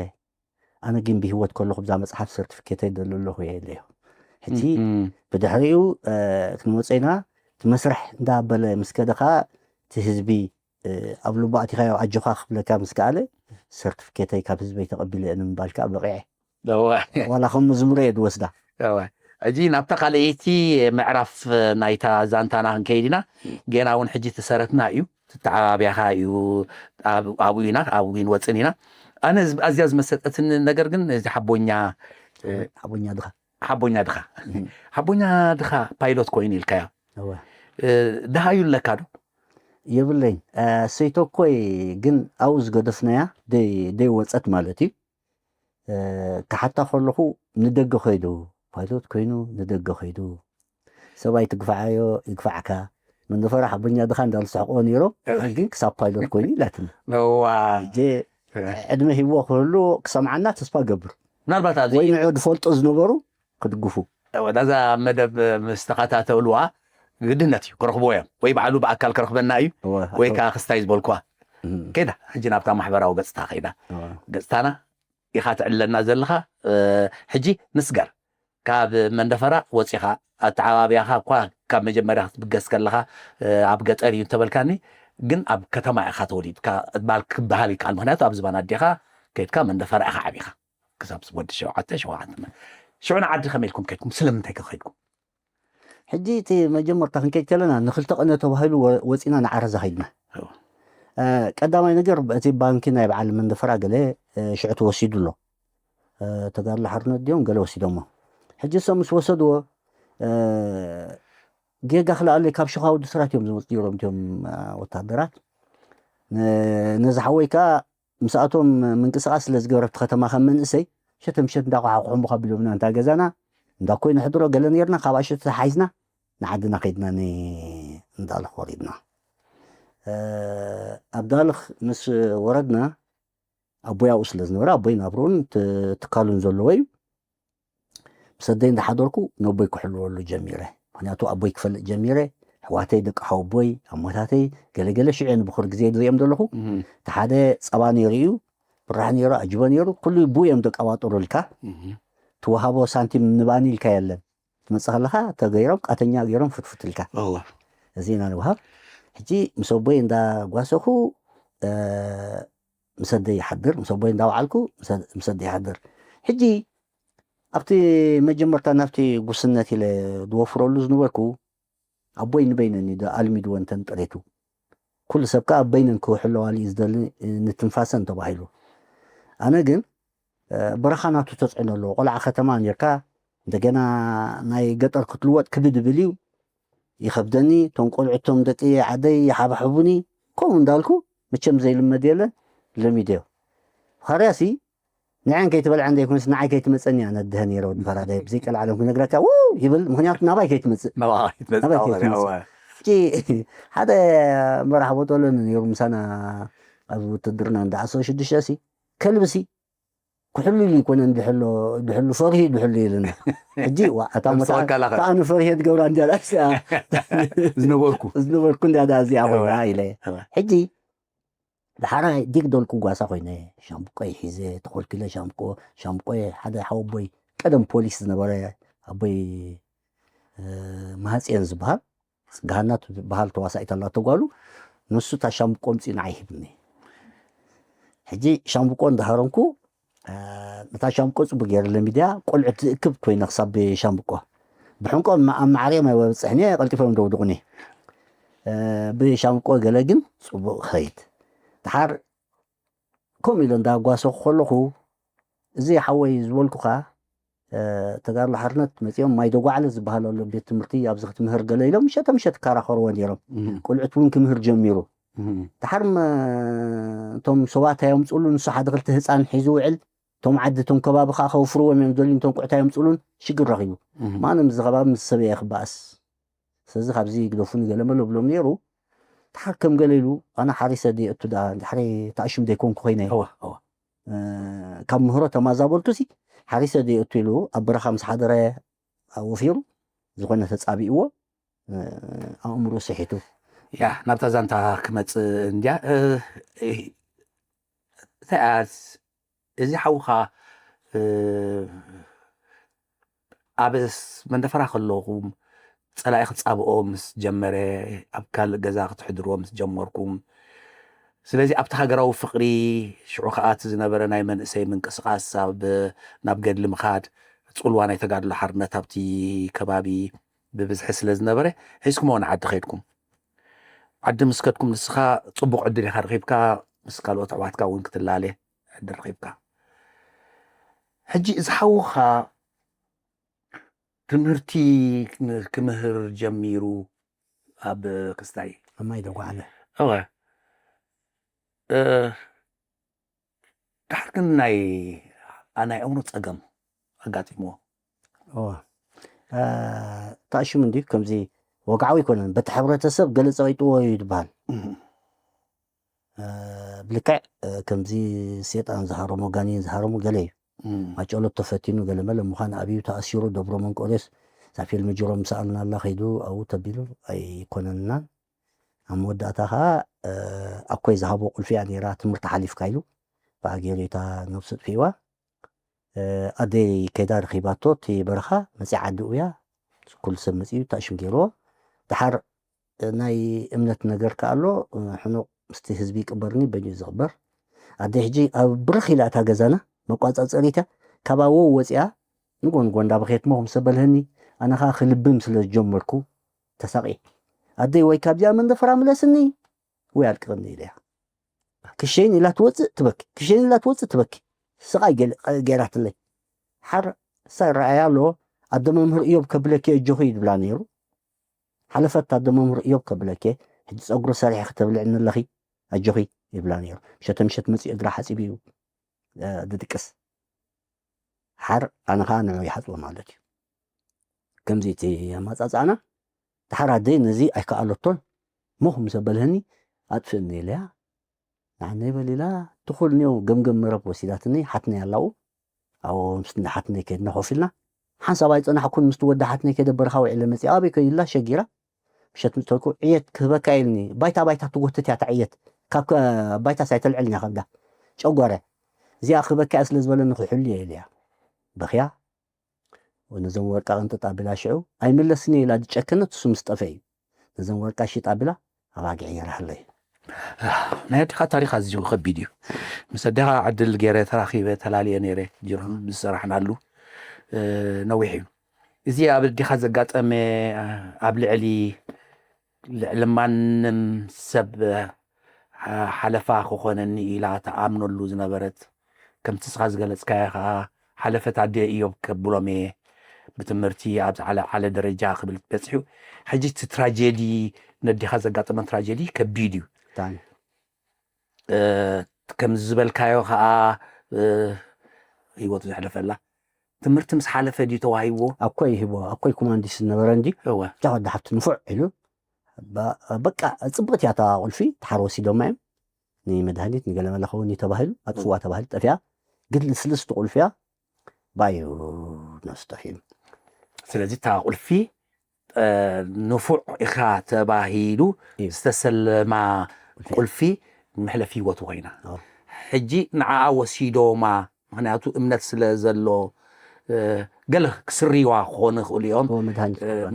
ኣነ ግን ብህይወት ከለኹ ብዛ መፅሓፍ ሰርቲፊኬተይ ደሉ ኣለኹ እየ ኢለዮ። ሕጂ ብድሕሪኡ ክንመፀ ኢና እቲ መስርሕ እንዳበለ ምስ ከደ ከዓ እቲ ህዝቢ ኣብ ልቡ ኣቲኻዮ ኣጆኻ ክብለካ ምስ ከኣለ ሰርቲፊኬተይ ካብ ህዝበይ ተቐቢለ እየ ንምባል ከዓ በቂዐ። ዋላ ከም መዝሙረ እየ ዝወስዳ። ሕጂ ናብታ ካልኣይቲ ምዕራፍ ናይታ ዛንታና ክንከይድ ኢና። ጌና እውን ሕጂ ተሰረትና እዩ፣ ትተዓባብያኻ እዩ፣ ኣብኡ ኢና ኣብኡ ይንወፅን ኢና። ኣነ ኣዝያ ዝመሰጠትኒ ነገር ግን እዚ ሓቦኛ ሓቦኛ ድኻ ሓቦኛ ድኻ ሓቦኛ ድኻ ፓይሎት ኮይኑ ኢልካዮ። ድሃዩ ኣለካ ዶ? የብለኝ። ሰይተኮይ ግን ኣብኡ ዝገደፍናያ ደይ ወፀት ማለት እዩ። ክሓታ ከለኹ ንደገ ከይዱ ፓይሎት ኮይኑ ንደገ ከይዱ ሰብኣይ ትግፋዓዮ ይግፋዕካ መንደፈራ ሓቦኛ ድኻ እንዳልስሕቆ ነይሮም። ግን ክሳብ ፓይሎት ኮይኑ ኢላትኒ። ዕድመ ሂብዎ ክህሉ ክሰምዓና ተስፋ ገብር። ምናልባት ኣብዚ ወይ ንዑ ዝፈልጦ ዝነበሩ ክድግፉ። ወዳዛ መደብ ምስ ተኸታተልዋ ግድነት እዩ ክረኽብዎ እዮም። ወይ ባዕሉ ብኣካል ክረኽበና እዩ ወይ ከዓ ክስታይ ዝበልኩዋ ከይዳ ሕጂ ናብታ ማሕበራዊ ገፅታ ከይዳ ገፅታና ኢኻ ትዕለና ዘለኻ። ሕጂ ንስገር፣ ካብ መንደፈራ ወፂኻ ኣተዓባብያኻ እኳ ካብ መጀመርያ ክትብገስ ከለኻ ኣብ ገጠር እዩ እንተበልካኒ፣ ግን ኣብ ከተማ ኢኻ ተወሊድካ ባል ክበሃል ይከኣል። ምክንያቱ ኣብ ዝባን ኣዴኻ ከይድካ መንደፈራ ኢኻ ዓቢኻ ክሳብ ወዲ ሸውዓተ ሸውዓተ። ሽዑ ንዓዲ ከመይ ኢልኩም ከይድኩም? ስለምንታይ ከ ከይድኩም? ሕጂ እቲ መጀመርታ ክንከይድ ከለና ንክልተ ቀነ ተባሂሉ ወ- ወፂና ንዓረዛ ከይድና። ቀዳማይ ነገር እቲ ባንኪ ናይ በዓል መንደፈራ ገለ ሽዑ ተወሲዱ ኣሎ። ተጋድሎ ሓርነት ድዮም ገለ ወሲዶሞ። ሕጂ እሶም ምስ ወሰድዎ ጌጋ ክለኣለይ ካብ ሽኻ ወዲ ስራት እዮም ዝመፁ ነይሮም እቲኦም ወታደራት። ነዚ ሓወይ ከዓ ምስኣቶም ምንቅስቃስ ስለ ዝገብረ ኣብቲ ከተማ ከም መንእሰይ ሸተ ምሸት እንዳኳሓኩሖም ከቢሎምና እንታ ገዛና እንዳ ኮይነ ሕድሮ ገለ ነርና። ካብ ኣሸተ ሓይዝና ንዓድና ከይድና እንዳልኽ ወሪድና። ኣብ ዳልኽ ምስ ወረድና ኣቦይ ኣብኡ ስለ ዝነበረ ኣቦይ ናብርኡን ትካሉን ዘለዎ እዩ። ምስ ኣደይ እንዳሓደርኩ ነቦይ ክሕልወሉ ጀሚረ። ምክንያቱ ኣቦይ ክፈልጥ ጀሚረ። ኣሕዋተይ ደቂ ሓወቦይ ኣሞታተይ ገለገለ ሽዑ ንብኩር ግዜ ዝሪኦም ዘለኹ። እቲ ሓደ ፀባ ነይሩ እዩ፣ ብራሕ ነይሩ፣ ኣጅቦ ነይሩ። ኩሉ ብኡ እዮም ደቃባጥሩልካ። ትወሃቦ ሳንቲም ንባኒ ኢልካ የለን። ትመፅእ ከለካ ተገይሮም ቃተኛ ገይሮም ፍትፍት ኢልካ። እዚ ኢና ንወሃብ። ሕጂ ምስ ኣቦይ እንዳጓሰኹ ምስ ኣደይ ይሓድር፣ ምስ ኣቦይ እንዳወዓልኩ ምስ ኣደይ ይሓድር። ሕጂ ኣብቲ መጀመርታ ናብቲ ጉስነት ኢለ ዝወፍረሉ ዝነበርኩ ኣቦይ ንበይነን እዩ ኣልሚድወን ተንጥሬቱ። ኩሉ ሰብ ከዓ በይነን ክውሕለዋሉ እዩ ዝደሊ፣ ንትንፋሰን ተባሂሉ። ኣነ ግን በረኻ ናቱ ተፅዕኖ ኣለዎ። ቆልዓ ከተማ ኔርካ እንደገና ናይ ገጠር ክትልወጥ ክብድ ብል እዩ። ይኸብደኒ። እቶም ቆልዑ እቶም ደቂ ዓደይ ይሓባሕቡኒ። ከምኡ እንዳልኩ መቸም ዘይልመድ የለን፣ ለሚደዮ። ኻርያሲ ንዐን ከይትበልዐ እንደይኮንስ ንዓይ ከይትመፀኒ ኣነ ድሀ ነይረ ወዲ ፈራዳይ ብዘይ ቀልዓለም ክነግረካ ው ይብል። ምክንያቱ ናባይ ከይትመፅእ ናባይ ከይትመፅእ። ሕጂ ሓደ መራሕ ቦጦሎ ነይሩ ምሳና ኣብ ውትድርና እንዳ ዓሰርተ ሽዱሽተ ሲ ከልብሲ ክሕሉ ኢሉ ይኮነ ድሕሉ ድሕሉ ፈርሂ ድሕሉ ኢልና። ሕጂ ዋ እታ መታእታ ፈርሂ ትገብራ እንዲያ ዝነበርኩ ዝነበርኩ እንዲያ እዚኣ ኮይና ኢለ። ሕጂ ዳሓራይ ዲግ ዶልኩ ጓሳ ኮይነ ሻምብቆ ሒዘ ተኾልኪለ ሻምብቆ ሻምብቆ ሓደ ሓወቦይ ቀደም ፖሊስ ዝነበረ ኣቦይ ማህፅየን ዝበሃል ገሃናት ዝበሃል ተዋሳኢት ኣላቶ ጓሉ። ንሱ እታ ሻምብቆ ኣምፂኡ ንዓይ ሂብኒ። ሕጂ ሻምብቆ እንዳሃረምኩ ነታ ሻምብቆ ፅቡቅ ገይረ ለሚድያ። ቆልዑት ዝእክብ ኮይነ ክሳብ ብሻምብቆ ብሕንቆ ኣብ ማዕሪኦም ኣይበፅሕን እየ። ቀልጢፎም ደውድቑኒ። ብሻምብቆ ገለ ግን ፅቡቅ ኸይድ። ድሓር ከምኡ ኢለ እንዳጓሰኹ ከለኹ እዚ ሓወይ ዝበልኩኻ ተጋድሎ ሓርነት መፂኦም ማይ ደጓዕለ ዝበሃል ኣሎ ቤት ትምህርቲ ኣብዚ ክትምህር ገለ ኢሎም ምሸተ ምሸት ይከራኸርዎ ነይሮም። ቆልዑት እውን ክምህር ጀሚሩ። ድሓር እቶም ሰባት ኣየምፅሉ ንሱ ሓደ ክልተ ህፃን ሒዙ ውዕል። እቶም ዓዲ እቶም ከባቢ ከዓ ከውፍርዎም እዮም ደልዩ እቶም ቁዕታ የምፅሉን ሽግር ረኺቡ። ማንም እዚ ከባቢ ምስ ሰበየ ክበኣስ ስለዚ ካብዚ ግደፉኒ ገለ መለ ብሎም ነይሩ። ድሓር ከም ገለ ኢሉ ኣነ ሓሪሰ ደየእቱ ደኣ ድሕሪ ተኣሽም ደይኮንኩ ኮይነ ካብ ምህሮ ተማዛበልቱ ሲ ሓሪሰ ደየእቱ ኢሉ ኣብ በረኻ ምስ ሓደረ ወፊሩ ዝኾነ ተጻቢእዎ ኣእምሮ ስሒቱ። ያ ናብታ ዛንታ ክመጽእ እንድያ እንታይ እያ እዚ ሓውኻ ኣብ መንደፈራ ከለኹም ጸላኢ ክጻብኦ ምስ ጀመረ ኣብ ካልእ ገዛ ክትሕድርዎ ምስ ጀመርኩም ስለዚ ኣብቲ ሃገራዊ ፍቕሪ ሽዑ ከኣ እቲ ዝነበረ ናይ መንእሰይ ምንቅስቓስ ኣብ ናብ ገድሊ ምኻድ ጽልዋ ናይ ተጋድሎ ሓርነት ኣብቲ ከባቢ ብብዝሒ ስለ ዝነበረ ሒዝኩምዎ ንዓዲ ከይድኩም ዓዲ ምስ ከድኩም ንስኻ ጽቡቕ ዕድል ኢኻ ረኺብካ ምስ ካልኦት ኣሕዋትካ እውን ክትላለ ዕድል ረኺብካ። ሕጂ እዚ ሓውኻ ትምህርቲ ክምህር ጀሚሩ ኣብ ክስታይ ኣብ ማይ ደጓዕለ። እወ። ድሓር ግን ናይ ናይ ኣእምሮ ጸገም ኣጋጢምዎ። እወ። ተኣሽሙ እንዲ ከምዚ ወግዓዊ ኣይኮነን በቲ ሕብረተሰብ ገለ ጸቂጥዎ እዩ ዝበሃል። ብልክዕ ከምዚ ሴጣን ዝሃረሞ ጋኔን ዝሃረሞ ገለ እዩ። ማጨሎት ተፈቲኑ ገለ መለ ምዃን ኣብዩ ተኣሲሩ ደብረ መንቆሬስ ሳፊል ምጅሮም ሰኣልና ኣላ ከይዱ ኣብኡ ተቢሉ ኣይኮነንናን። ኣብ መወዳእታ ከዓ ኣኮይ ዝሃቦ ቁልፊ እያ ነይራ ትምህርቲ ሓሊፍካ ኢሉ ብኣገይሩ እታ ነብሱ ጥፊእዋ። ኣደይ ከይዳ ረኺባቶ እቲ በረኻ መፅያ ዓዲ እያ። ኩሉ ሰብ መፅዩ ታሽም ገይርዎ። ድሓር ናይ እምነት ነገር ከኣ ኣሎ። ሕኑቕ ምስቲ ህዝቢ ይቅበርኒ በይኑ እዩ ዝቕበር። ኣደይ ሕጂ ኣብ ብርኽ ኢላ እታ ገዛና መቋፃፀሪት እያ። ካብ ኣብኡ ወፂኣ ንጎ ንጎ እንዳበኸየት ሞኽ ምስ በልሀኒ ኣነ ኸዓ ክልብም ስለ ዝጀመርኩ ተሳቒ ኣደይ ወይ ካብዚኣ መንደፈራ ምለስኒ ወይ ኣልቅቕኒ ኢለያ። ክሸይን ኢላ ትወፅእ ትበኪ፣ ክሸይን ኢላ ትወፅእ ትበኪ። ስቓይ ገይራትለይ። ሓር ሳይ ረኣያ ኣሎ ኣደ መምህር እዮብ ከብለኪ ኣጆኺ እዩ ዝብላ ነይሩ። ሓለፈት ኣደ መምህር እዮብ ከብለኪ ሕጂ ፀጉሪ ሰሪሒ ክተብልዕኒ ኣለኺ ኣጆኺ ይብላ ነይሩ። ምሸተ ምሸት መፅኡ እግራ ሓፂቡ እዩ ድድቅስ። ሓር ኣነ ከዓ ንዑ ይሓፅቦ ማለት እዩ። ከምዚ እቲ ኣማፃፅኣና ድሓር ኣደይ ነዚ ኣይከኣለቶን ሞኽ ምስ ኣበልህኒ ኣጥፍእኒ ኢለያ። ንዓነይ በሊላ ትኹል ኒው ገምገም መረብ ወሲዳትኒ ሓትነይ ኣላኡ ኣብኡ ምስ ሓትነይ ከድና ኮፍ ኢልና ሓንሳብ ኣይፀናሕኩን ምስቲ ወዲ ሓትነይ ከደ በረኻ ውዒለ መፅኣ ኣበይ ከይላ ሸጊራ ምሸት ምፅተልኩ ዕየት ክህበካ ኢልኒ ባይታ ባይታ ትጎትት እያ ዕየት ካብ ባይታ ሳይተልዕል እያ ከብዳ ጨጓረ እዚኣ ክህበካ እያ ስለ ዝበለኒ ክሕሉ እየ ኢልያ በኽያ ነዞም ወርቃ ቅንጥጥ ኣቢላ ሽዑ ኣይምለስን እየ ኢላ ዝጨከነት እሱ ምስ ጠፈ እዩ ነዞም ወርቃ ሽጥ ኣቢላ ኣባጊዕ ይራህለይ ናይ ኣዴኻ ታሪኽ ኣዝዩ ከቢድ እዩ። ምስ ኣዴኻ ዕድል ገይረ ተራኺበ ተላልየ ነይረ ጅሮ ዝሰራሕናሉ ነዊሕ እዩ። እዚ ኣብ ኣዴኻ ዘጋጠመ ኣብ ልዕሊ ልዕሊ ማንም ሰብ ሓለፋ ክኾነኒ ኢላ ተኣምነሉ ዝነበረት ከምቲ ስኻ ዝገለጽካዮ ከዓ ሓለፈት ኣደ እዮብ ከብሎም እየ ብትምህርቲ ኣብ ዝዓለ ዓለ ደረጃ ክብል በፅሑ። ሕጂ እቲ ትራጀዲ ነዴኻ ዘጋጠመን ትራጀዲ ከቢድ እዩ። ከምዚ ዝበልካዮ ከዓ ህይወቱ ዘሕለፈላ ትምህርቲ ምስ ሓለፈ ድዩ ተዋሂብዎ? ኣኮይ ሂቦ ኣኮይ ኮማንዲስ ዝነበረ እንዲ እወ ጃ ወዲ ሓፍቲ ንፉዕ ኢሉ በቃ ፅብቅት እያ እታ ቁልፊ ተሓር ወሲዶማ እዮም ንመድሃኒት ንገለመለ ከውን እዩ ተባሂሉ ኣጥፍዋ ተባሂሉ ጠፊያ ግን ልስልስቲ ቁልፊያ ባዩ ነፍሱ ጠፊኡ ስለዚ እታ ቁልፊ ንፉዕ ኢኻ ተባሂሉ ዝተሰለማ ቁልፊ መሕለፊ ህይወቱ ኮይና ሕጂ ንዓኣ ወሲዶማ ምክንያቱ እምነት ስለ ዘሎ ገለ ክስርይዋ ክኾኑ ይኽእሉ እዮም።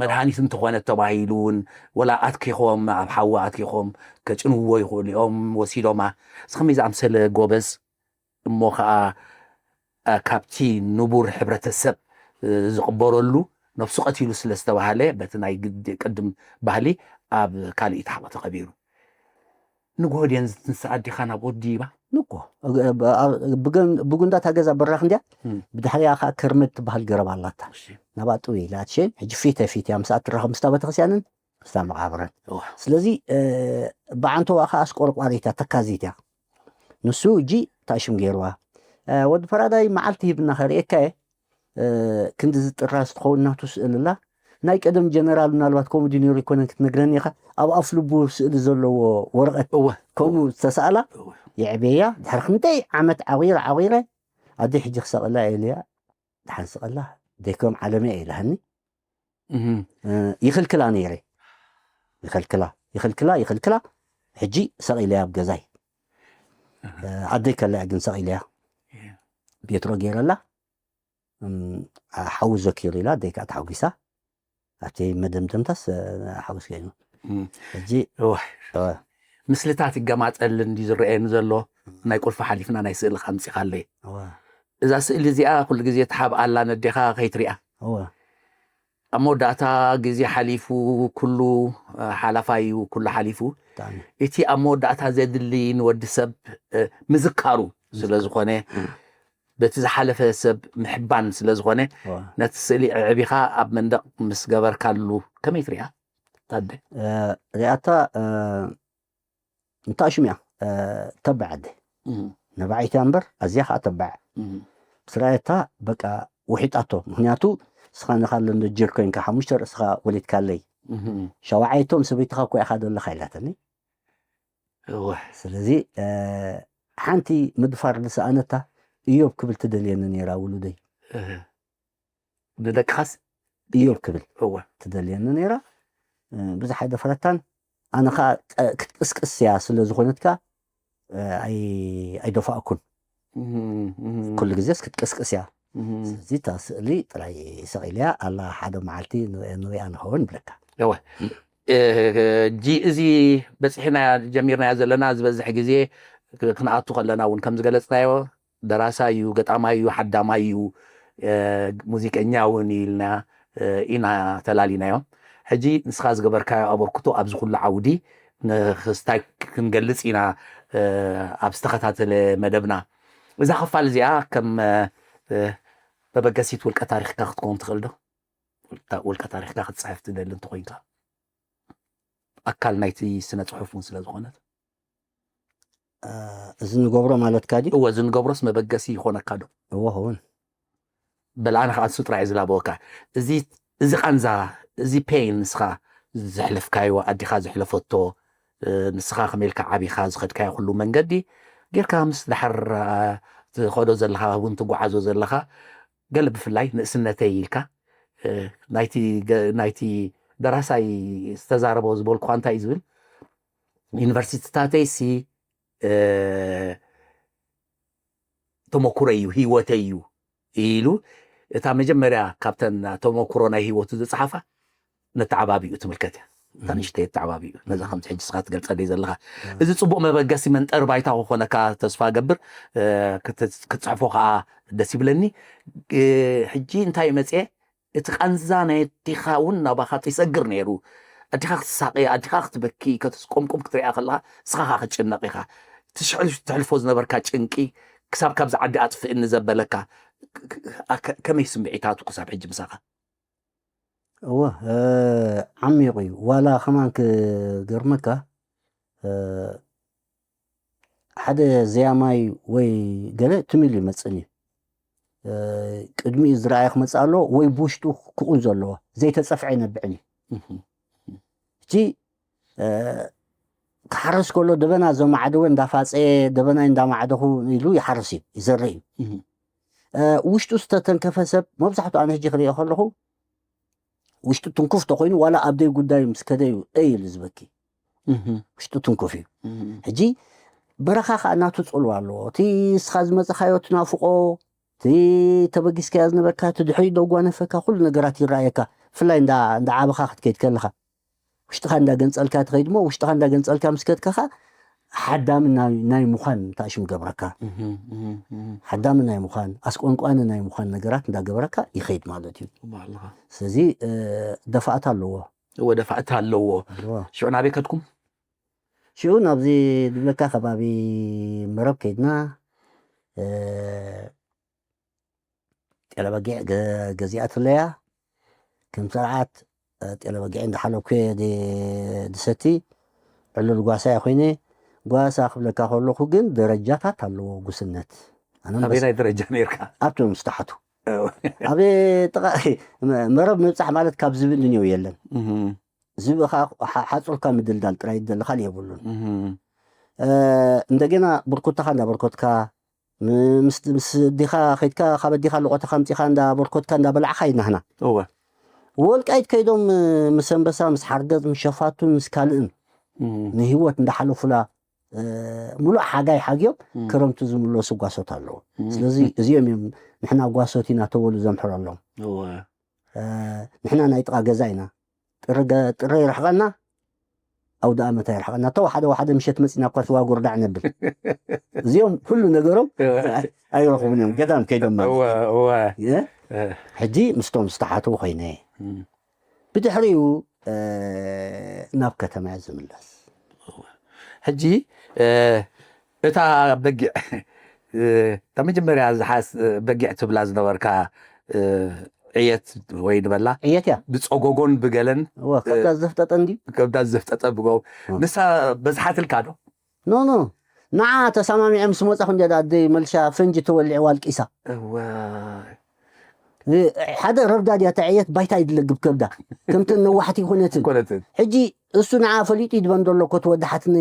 መድሃኒት እንተኾነት ተባሂሉ እውን ወላ ኣትኪኾም ኣብ ሓዊ ኣትኪኾም ከጭንዎ ይኽእሉ እዮም ወሲዶማ። እዚ ከመይ ዝኣምሰለ ጎበዝ እሞ ከዓ ካብቲ ንቡር ሕብረተሰብ ዝቕበረሉ ነብሱ ቀቲሉ ስለ ዝተባሃለ በቲ ናይ ቅድም ባህሊ ኣብ ካልእ ተሓቆ ተኸቢሩ ንጎሆ ድየን ዝትንስኣ ኣዴኻ ናብ ኦዲ ይባ ንጎ ብጉንዳታ ገዛ በራኽ እንዲያ ብድሕሪያ ከዓ ከርመድ ትበሃል ገረብ ኣላታ ናብኣ ጥው ኢላ ትሸን ሕጂ ፊተ ፊት እያ ምስኣ ትራኸብ ምስታ ቤተክርስትያንን ምስታ መቃብርን ስለዚ ብዓንተዋ ከዓ ኣስቆርቋሪት እያ ተካዚት እያ ንሱ እጂ ታሽም ገይርዋ ወዲ ፈራዳይ መዓልቲ ሂብና ከርእየካ እየ ክንዲ ዝጥራዝ ትኸውን ናቱ ስእልላ ናይ ቀደም ጀነራል ምናልባት ከምኡ ድዩ ነይሩ ይኮነን ክትነግረኒ ኢኻ ኣብ ኣፍ ልቡ ስእሊ ዘለዎ ወረቐት እወ ከምኡ ዝተሰኣላ እወ የዕበያ ድሕሪ ክንደይ ዓመት ዓቂረ ዓቂረ ኣደ ሕጂ ክሰቕላ እየ ኢለያ ድሓን ስቐላ ደይኮም ዓለመ እየ ኢላሃኒ እህ እ፣ ይኽልክላ ነይረ ይኽልክላ ይኽልክላ ይኽልክላ ሕጂ ሰቒለያ ኣብ ገዛይ እ፣ ኣደይ ከላ እያ ግን ሰቒለያ ቤትሮ ገይረላ እም፣ ሓዊ ዘኪሩ ኢላ ኣደይ ከዓ ተሓጒሳ ኣብቲ መደምደምታስ እ፣ ሓጎስ ኮይኑ እም። ሕጂ እዋይ፣ እ፣ ምስልታት ይገማፀል እንዲ ዝረአየኒ ዘሎ ናይ ቁልፊ ሓሊፍና ናይ ስእሊ ከምፂኻለይ እዋ፣ እዛ ስእሊ እዚኣ ኩሉ ግዜ ትሓብ ኣላ ነዴኻ ከይትሪኣ እዋ፣ ኣብ መወዳእታ ግዜ ሓሊፉ ኩሉ ሓላፋይ እዩ ኩሉ ሓሊፉ ብጣዕሚ እቲ ኣብ መወዳእታ ዘድሊ ንወዲ ሰብ ምዝካሩ ስለ ዝኾነ በቲ ዝሓለፈ ሰብ ምሕባን ስለ ዝኾነ እዋ። ነቲ ስእሊ ኣዕቢኻ ኣብ መንደቕ ምስ ገበርካሉ ከመይ ትሪኣ ታደ እ፣ ሪኣታ እ፣ እንታሽም እያ እ፣ ተባዕ ኣደ ነባዒት እያ እምበር ኣዝያ ከዓ ተባዕ ስራየታ በቃ ውሒጣቶ ምክንያቱ እስኻ ንኻለ እንዶ ጅር ኮይንካ ሓሙሽተ ርእስኻ ወሊድካለይ ሸዋዓይቶም ሰበይትኻ እኮ ኢኻ ዘለኻ ኢላተኒ እወ ስለዚ እ፣ ሓንቲ ምድፋር ዝሰኣነታ እዮብ ክብል ትደልየኒ ነይራ ውሉደይ እህ። ንደቅኻስ እዮብ ክብል እወ ትደልየኒ ነይራ እ፣ ብዙሕ ኣይደፈረታን ኣነ ከዓ ጠ- ክትቅስቅስ እያ ስለ ዝኾነትካ እ፣ ኣይ- ኣይደፋእኩን እህ፣ እህ። ኩሉ ግዜስ ክትቅስቅስ እያ ስለዚ እታ ስእሊ ጥራይ ሰቒለያ ኣላ፣ ሓደ መዓልቲ ንሪኣ ንኸውን ብለካ። እወ። ጂ እዚ በፂሕና ጀሚርናዮ ዘለና ዝበዝሕ ግዜ ክንኣቱ ከለና እውን ከም ዝገለፅናዮ ደራሳይ እዩ፣ ገጣማይ እዩ፣ ሓዳማይ እዩ፣ ሙዚቀኛ እውን ኢልና ኢና ተላሊናዮ። ሕጂ ንስኻ ዝገበርካዮ ኣበርክቶ ኣብዚ ኩሉ ዓውዲ ንክስታይ ክንገልፅ ኢና ኣብ ዝተኸታተለ መደብና። እዛ ክፋል እዚኣ ከም መበገሲት ውልቀ ታሪኽካ ክትከውን ትኽእል ዶ? ውልቀ ታሪኽካ ክትፅሕፍ ትደሊ እንተኮይንካ ኣካል ናይቲ ስነ ፅሑፍ እውን ስለ ዝኾነት እዚ ንገብሮ ማለትካ ድዩ? እወ፣ እዚ ንገብሮስ መበገሲ ይኾነካ ዶ? እወ፣ ኸውን። በል ኣነ ከዓ ንሱ ጥራይ ዝላበወካ። እዚ እዚ ቃንዛ፣ እዚ ፔን ንስኻ ዘሕለፍካዮ፣ ኣዲኻ ዘሕለፈቶ፣ ንስኻ ከመይ ኢልካ ዓቢኻ ዝኸድካዮ ኩሉ መንገዲ ጌርካ ምስ ድሓር ትኸዶ ዘለኻ እውን ትጓዓዞ ዘለኻ ገለ ብፍላይ ንእስነተይ ኢልካ ናይቲ ደራሳይ ዝተዛረቦ ዝበልኩ እንታይ እዩ ዝብል ዩኒቨርሲቲታተይ ሲ ተመኩረ እዩ ህይወተይ እዩ ኢሉ እታ መጀመርያ ካብተን ተመኩሮ ናይ ህይወቱ ዝፀሓፋ ነተዓባቢኡ ትምልከት እያ። እታ ንሽተይ ኣተዓባቢኡ ነዛ ከምቲ ሕጂ ስኻ ትገልፀለይ ዘለኻ እዚ ፅቡቕ መበገሲ መንጠሪ ባይታ ክኾነካ ተስፋ ገብር ክትፅሕፎ ከዓ ደስ ይብለኒ። ሕጂ እንታይ መፅየ እቲ ቃንዛ ናይ ኣዴኻ እውን ናባኻ ይሰግር ነይሩ። ኣዴኻ ክትሳቐ፣ ኣዴኻ ክትበኪ፣ ከተስቆምቁም ክትሪኣ ከለኻ እስኻ ኸዓ ክትጭነቕ ኢኻ። እቲ ሽዑ ተሕልፎ ዝነበርካ ጭንቂ ክሳብ ካብዚ ዓዲ ኣጥፍእኒ ዘበለካ ከመይ ስምዒታቱ ክሳብ ሕጂ ምሳኻ? እወ ዓሚቑ እዩ። ዋላ ከማን ክገርመካ ሓደ ዘያማይ ወይ ገለ ትም ኢሉ ይመፅእን እዩ። ቅድሚኡ ዝረኣየ ክመፅእ ኣለዎ ወይ ብውሽጡ ክቑን ዘለዎ ዘይተፀፍዐ ይነብዕን እዩ። እቲ ክሓርስ ከሎ ደበና ዘማዕደወ እንዳፋፀየ ደበናይ እንዳማዕደኹ ኢሉ ይሓርስ እዩ ይዘርእ እዩ። ውሽጡ ዝተተንከፈ ሰብ መብዛሕትኡ ኣነ ሕጂ ክሪኦ ከለኹ ውሽጡ ትንኩፍ ተኮይኑ ዋላ ኣብ ደይ ጉዳዩ ምስ ከደዩ እይ ኢሉ ዝበኪ ውሽጡ ትንኩፍ እዩ። ሕጂ በረኻ ከዓ ናቱ ፅልዋ ኣለዎ። እቲ እስኻ ዝመፀኻዮ ትናፍቆ እቲ ተበጊስካዮ ዝነበርካ እቲ ድሕሪኡ ደጓነፈካ ኩሉ ነገራት ይረኣየካ። ብፍላይ እንዳ ዓበኻ ክትከይድ ከለኻ ውሽጥኻ እንዳገንፀልካ ትኸይድ እሞ ውሽጥኻ እንዳገንፀልካ ምስ ከድካ ኸዓ ሓዳሚ ናይ ምዃን እንታይ ሽም ገብረካ ሓዳሚ ናይ ምዃን ኣስቆንቋኒ ናይ ምዃን ነገራት እንዳገበረካ ይኸይድ ማለት እዩ። ስለዚ ደፋእታ ኣለዎ። እወ ደፋእታ ኣለዎ። ሽዑ ናበይ ከድኩም? ሽዑ ናብዚ ድብለካ ከባቢ መረብ ከይድና ጤለበጊዕ ገዚኣትለያ ከም ስርዓት ጤለበጊዕ እንዳሓለኩ ድሰቲ ዕሉል ጓሳ እየ ኮይነ። ጓሳ ክብለካ ከለኹ ግን ደረጃታት ኣለዎ ጉስነት። ኣበናይ ደረጃ ነርካ? ኣብቶም ዝተሓቱ ኣብ ጥቓ መረብ ምብፃሕ ማለት ካብ ዝብኢ ንንየው የለን። ዝብኢ ከዓ ሓፁርካ ምድልዳል ጥራይ ይደሊ ካልእ የብሉን። እንደገና ብርኩታኻ እንዳበርከትካ ምስ ዲኻ ከይድካ ካብ ኣዲኻ ልቆተኻ ኣምፂኻ እንዳበርከትካ እንዳበላዕኻ ይናህና። እወ። ወልቃይት ከይዶም ምስ ኣንበሳ ምስ ሓርገፅ ምስ ሸፋቱን ምስ ካልእን ንህይወት እንዳሓለፉላ ሙሉእ ሓጋይ ሓግዮም ክረምቱ ዝምለሱ ጓሶት ኣለዉ። ስለዚ እዚኦም እዮም ንሕና ጓሶት ኢና ተበሉ ዘምሕረሎም። ንሕና ናይ ጥቓ ገዛ ኢና። ጥረ ይርሕቐና ኣውደ ኣመት ኣይርሕቐና። ተው ሓደ ሓደ ምሸት መፂና እኳ ተዋጉር ዳዕ ነብል። እዚኦም ኩሉ ነገሮም ኣይረኽቡን እዮም። ገዳም ከይዶም ማለት ሕጂ ምስቶም ዝተሓትዉ ኮይነ ብድሕሪኡ ናብ ከተማ እየ ዝምለስ። ሕጂ እታ በጊዕ እታ መጀመርያ ዝሓስ በጊዕ ትብላ ዝነበርካ ዕየት ወይ ንበላ ዕየት እያ። ብፀጎጎን ብገለን እወ፣ ከብዳ ዘፍጠጠ እንድዩ። ከብዳ ዘፍጠጠ ብጎ ንሳ በዝሓትልካ ዶ? ኖ ኖ ንዓ ተሰማሚዐ ምስ መፃኹ እንዲያ ኣደይ መልሻ ፈንጂ ተወሊዕዋ ኣልቂሳ። እወ ሓደ ረብዳድ እያ ተዕየት ባይታ ይድለግብ ከብዳ ከምተን ነዋሕቲ ይኮነትን ኮነትን ሕጂ እሱ ንዓ ፈሊጡ ይድበን ዘሎ እኮ ትወዳሓትኒ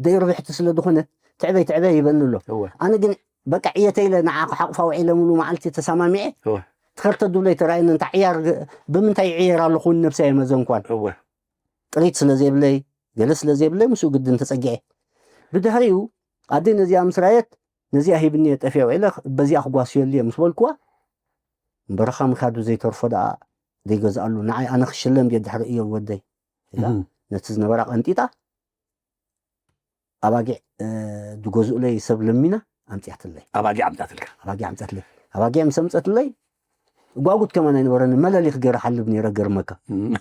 ደይርብሕቲ ስለ ዝኾነት ትዕበይ ትዕበይ ይበኒ ኣሎ እወ ኣነ ግን በቃ ዕየተ ኢለ ንዓ ክሓቁፋ ውዒለ ሙሉ መዓልቲ ተሰማሚዐ እወ ትኸርተ ዱብለይ ተራእየኒ እንታ ዕያር ብምንታይ ይዕየር ኣለኹ ነብሰይ ኣይመዘንኳን እወ ጥሪት ስለ ዘይብለይ ገለ ስለ ዘይብለይ ምስኡ ግድን ተጸጊዐ ብድሕሪኡ ኣደይ ነዚኣ ምስ ራየት ነዚኣ ሂብኒ እየ ጠፊአ ውዒለ በዚኣ ክጓስዮ ኣልየ ምስ በልክዋ በረኻ ምኻዱ ዘይተርፎ ደኣ ዘይገዝኣሉ፣ ንዓይ ኣነ ክሽለም ድየ ድሕሪ እዮብ ወደይ ኢላ፣ እም። ነቲ ዝነበራ ቀንጢጣ፣ ኣባጊዕ፣ እ፣ ዝገዝኡለይ ሰብ ለሚና ኣምጽኣትለይ። ኣባጊዕ ኣምጻትልካ? ኣባጊዕ ኣምጻትለይ። ኣባጊዕ ምስ ኣምጸትለይ፣ ጓጉድ ከማን ኣይነበረኒ፣ መለሊኽ ገይረ ሓልብ ነይረ፣ ገርመካ። እም።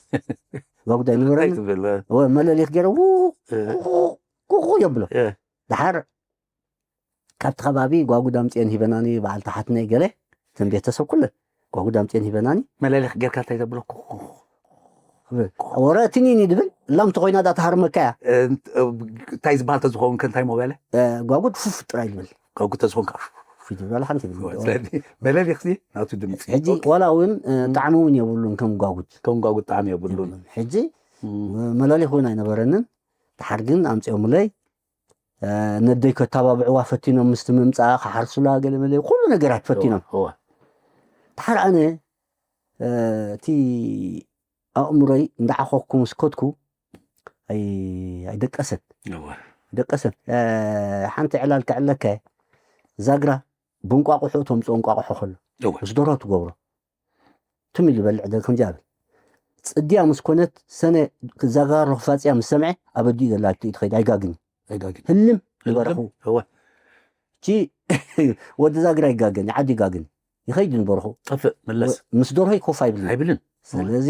ጓጉድ ኣይነበረኒ። እንታይ ትብል? ወ-፣ መለሊኽ ገይረ፣ ው-፣ እ። ቁ-፣ ቁ-፣ ቁ የብሎ። እ። ደሓር ካብቲ ከባቢ ጓጉድ ኣምጽኤን ሂበናኒ፣ በዓል ተሓትነይ ገለ፣ እተን ቤተሰብ ኩለን ጓጉድ ኣምጽኤን ሂበናኒ። መለሊኽ ጌርካ እንታይ ዘብሎ? ኩ-፣ ኩ-፣ ኩ-፣ ወረ ትኒኒ ድብል፣ ላም ተኾይና ዳ ተሃርመካ እያ። እ፣ እንታይ ዝበሃል ተዝኸውን ከ እንታይ ሞባይለ? እ፣ ጓጉድ ፉፍ ጥራይ ድብል። ጓጉድ ተዝኾን ከኣ ፉፍ ይብል፣ ዋላ ሓንቲ ይብል። ስለዚ መለሊኽሲ ናቱ ድምጺ። ሕጂ ኦኬ። ዋላ እውን፣ እ፣ እም። ጣዕሚ እውን የብሉን ከም ጓጉድ። ከም ጓጉድ ጣዕሚ የብሉን። የብሉን። ሕጂ እም። መለሊኽ እውን ኣይነበረንን። ደሓር ግን ኣምጺኦምለይ፣ እ፣ ነደይ ከተባብዕዋ ፈቲኖም፣ ምስቲ ምምጻኣ ክሓርሱላ ገለ መለ ኩሉ ነገራት ፈቲኖም። እወ፣ እወ። ደሓር ኣነ፣ እ፣ እቲ ኣእምሮይ እንዳዓኾኹ ምስ ከድኩ ኣይ-፣ ኣይደቀሰን። እወ። ኣይደቀሰን። እ፣ ሓንቲ ዕላል ክዕለካ እየ። ዛግራ ብእንቋቑሖ እቶም እንቋቑሖ ከሎ እወ። ምስ ደርሆ ትገብሮ። ትም ኢሉ ይበልዕ ደ-፣ ከምዚ ይብል። ጽድያ ምስ ኮነት ሰነ ክዛጋር ርኽፋጽያ ምስ ሰምዐ ኣብ ኣዲኡ ዘላ ትኸይድ ኣይጋግን። ኣይጋግን። ህልም ህልም። ንበረኹ። እወ። እቺ ወዲ ዛግራ ይጋገን፣ ዓዲ ይጋገን። ይኸይድ ንበረኹ። ጠፍእ፣ መለስ። ወ-፣ ምስ ደርሆ ይኮፍ ኣይብልን። ኣይብልን። ስለዚ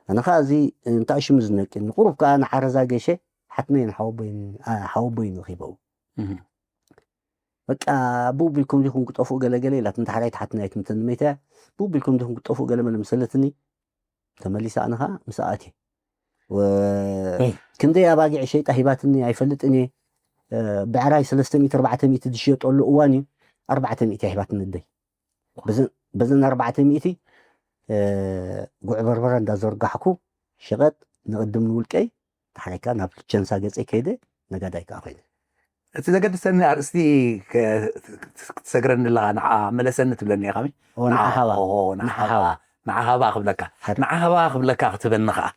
ኣነ ኸዓ እዚ እንታይ ሽሙ ዝነቅኒ፣ ቁሩብ ከኣ ንዓረዛ ገሸ ሓትነይን ሓወቦይን፣ ኣ፣ ሓወቦይን ረኺበው። እህ። በቃ፣ ብኡ ቢልኩም ዲኹም ክጠፍኡ ገለ ገለ ኢላት፣ እንተ ሓራይ ተሓትና ኣይትምተን መይታ እያ። ብኡ ቢልኩም ዲኹም ክጠፍኡ ገለ መለ መሰለትኒ። ተመሊሳ ኣነ ኸዓ ምስ ኣትየ። ወ-፣ እይ። ክንደይ ኣባጊዕ ሸይጣ ሂባትኒ ኣይፈልጥን እየ። እ፣ ብዕራይ ሰለስተ ሚእቲ ኣርባዕተ ሚእቲ ዝሽየጠሉ እዋን እዩ። ኣርባዕተ ሚእቲ እያ ሂባትኒ ኣደይ። በዘን፣ በዘን ኣርባዕተ ሚእቲ፣ እ፣ ጉዕ በርበረ እንዳዘርጋሕኩ ሸቐጥ ንቕድም ንውልቀይ፣ ተሓሪካ ናብ ቸንሳ ገጸይ ከይደ፣ ነጋዳይ ከኣ ኮይነ። እቲ ዘገድሰኒ ኣርእስቲ ከ-፣ ክትሰግረኒ ኣለኻ፣ ንዓ መለሰኒ ትብለኒ ኢኻ። ኦ፣ ንዓ ንዓ ሃባ። ኦ፣ ንዓ ንዓ ሃባ። ሃባ። ንዓ ሃባ ክብለካ። ሓደ። ንዓ ሃባ ክብለካ ክትበኒ ኸኣ።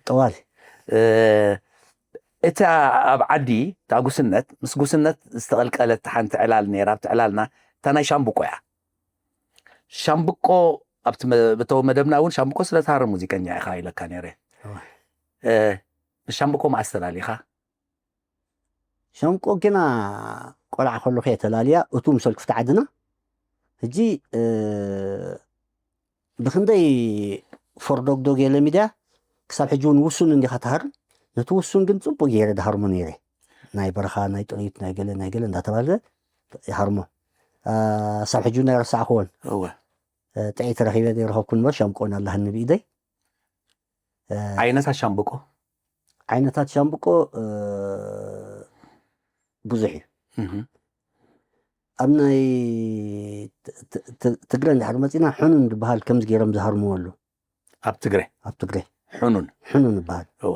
ጠዋል። እ፣ እታ ኣብ ዓዲ፣ እታ ጉስነት፣ ምስ ጉስነት ዝተቐልቀለት ሓንቲ ዕላል ነይራ፣ ኣብቲ ዕላልና፣ እታ ናይ ሻምብቆ እያ። ሻምብቆ ኣብቲ መ-፣ ብተው መደብና እውን ሻምብቆ ስለ ትሃርም ሙዚቀኛ ኢኻ ኢለካ ነይረ። እዋ። እ፣ ንሻምብቆ መዓስ ተላሊኻ? ሻምብቆ ግና ቆልዓ ከለኹ እየ ተላልያ፣ እቱ ምሰልኩ ፍቲ ዓድና። ሕጂ፣ እ፣ ብኽንደይ ፈርዶግዶግ እየ ለሚድያ፣ ክሳብ ሕጂ እውን ውሱን እንዲኻ ትሃርም። ነቲ ውሱን ግን ጽቡቅ ገይረ ድሃርሞ ነይረ። ናይ በረኻ፣ ናይ ጥሪት፣ ናይ ገለ፣ ናይ ገለ እንዳተባለ ይሃርሞ። እ፣ ክሳብ ሕጂ እውን ኣይረሳዕክዎን። እወ። እ፣ ጥዒት ረኺበ ዘይረኸብኩ እምበር ሻምቆን ኣላህኒ ብኢደይ። እ፣ ዓይነታት ሻምብቆ? ዓይነታት ሻምብቆ፣ እ፣ ብዙሕ እዩ። እህ። ኣብ ናይ ት-፣ ት-፣ ት-፣ ትግረ እንድሕር መጺና ሕኑን ዝበሃል ከምዚ ገይሮም ዝሃርምዎ ኣለዉ። ኣብ ትግረ? ኣብ ትግረ። ሕኑን? ሕኑን ይበሃል። እወ።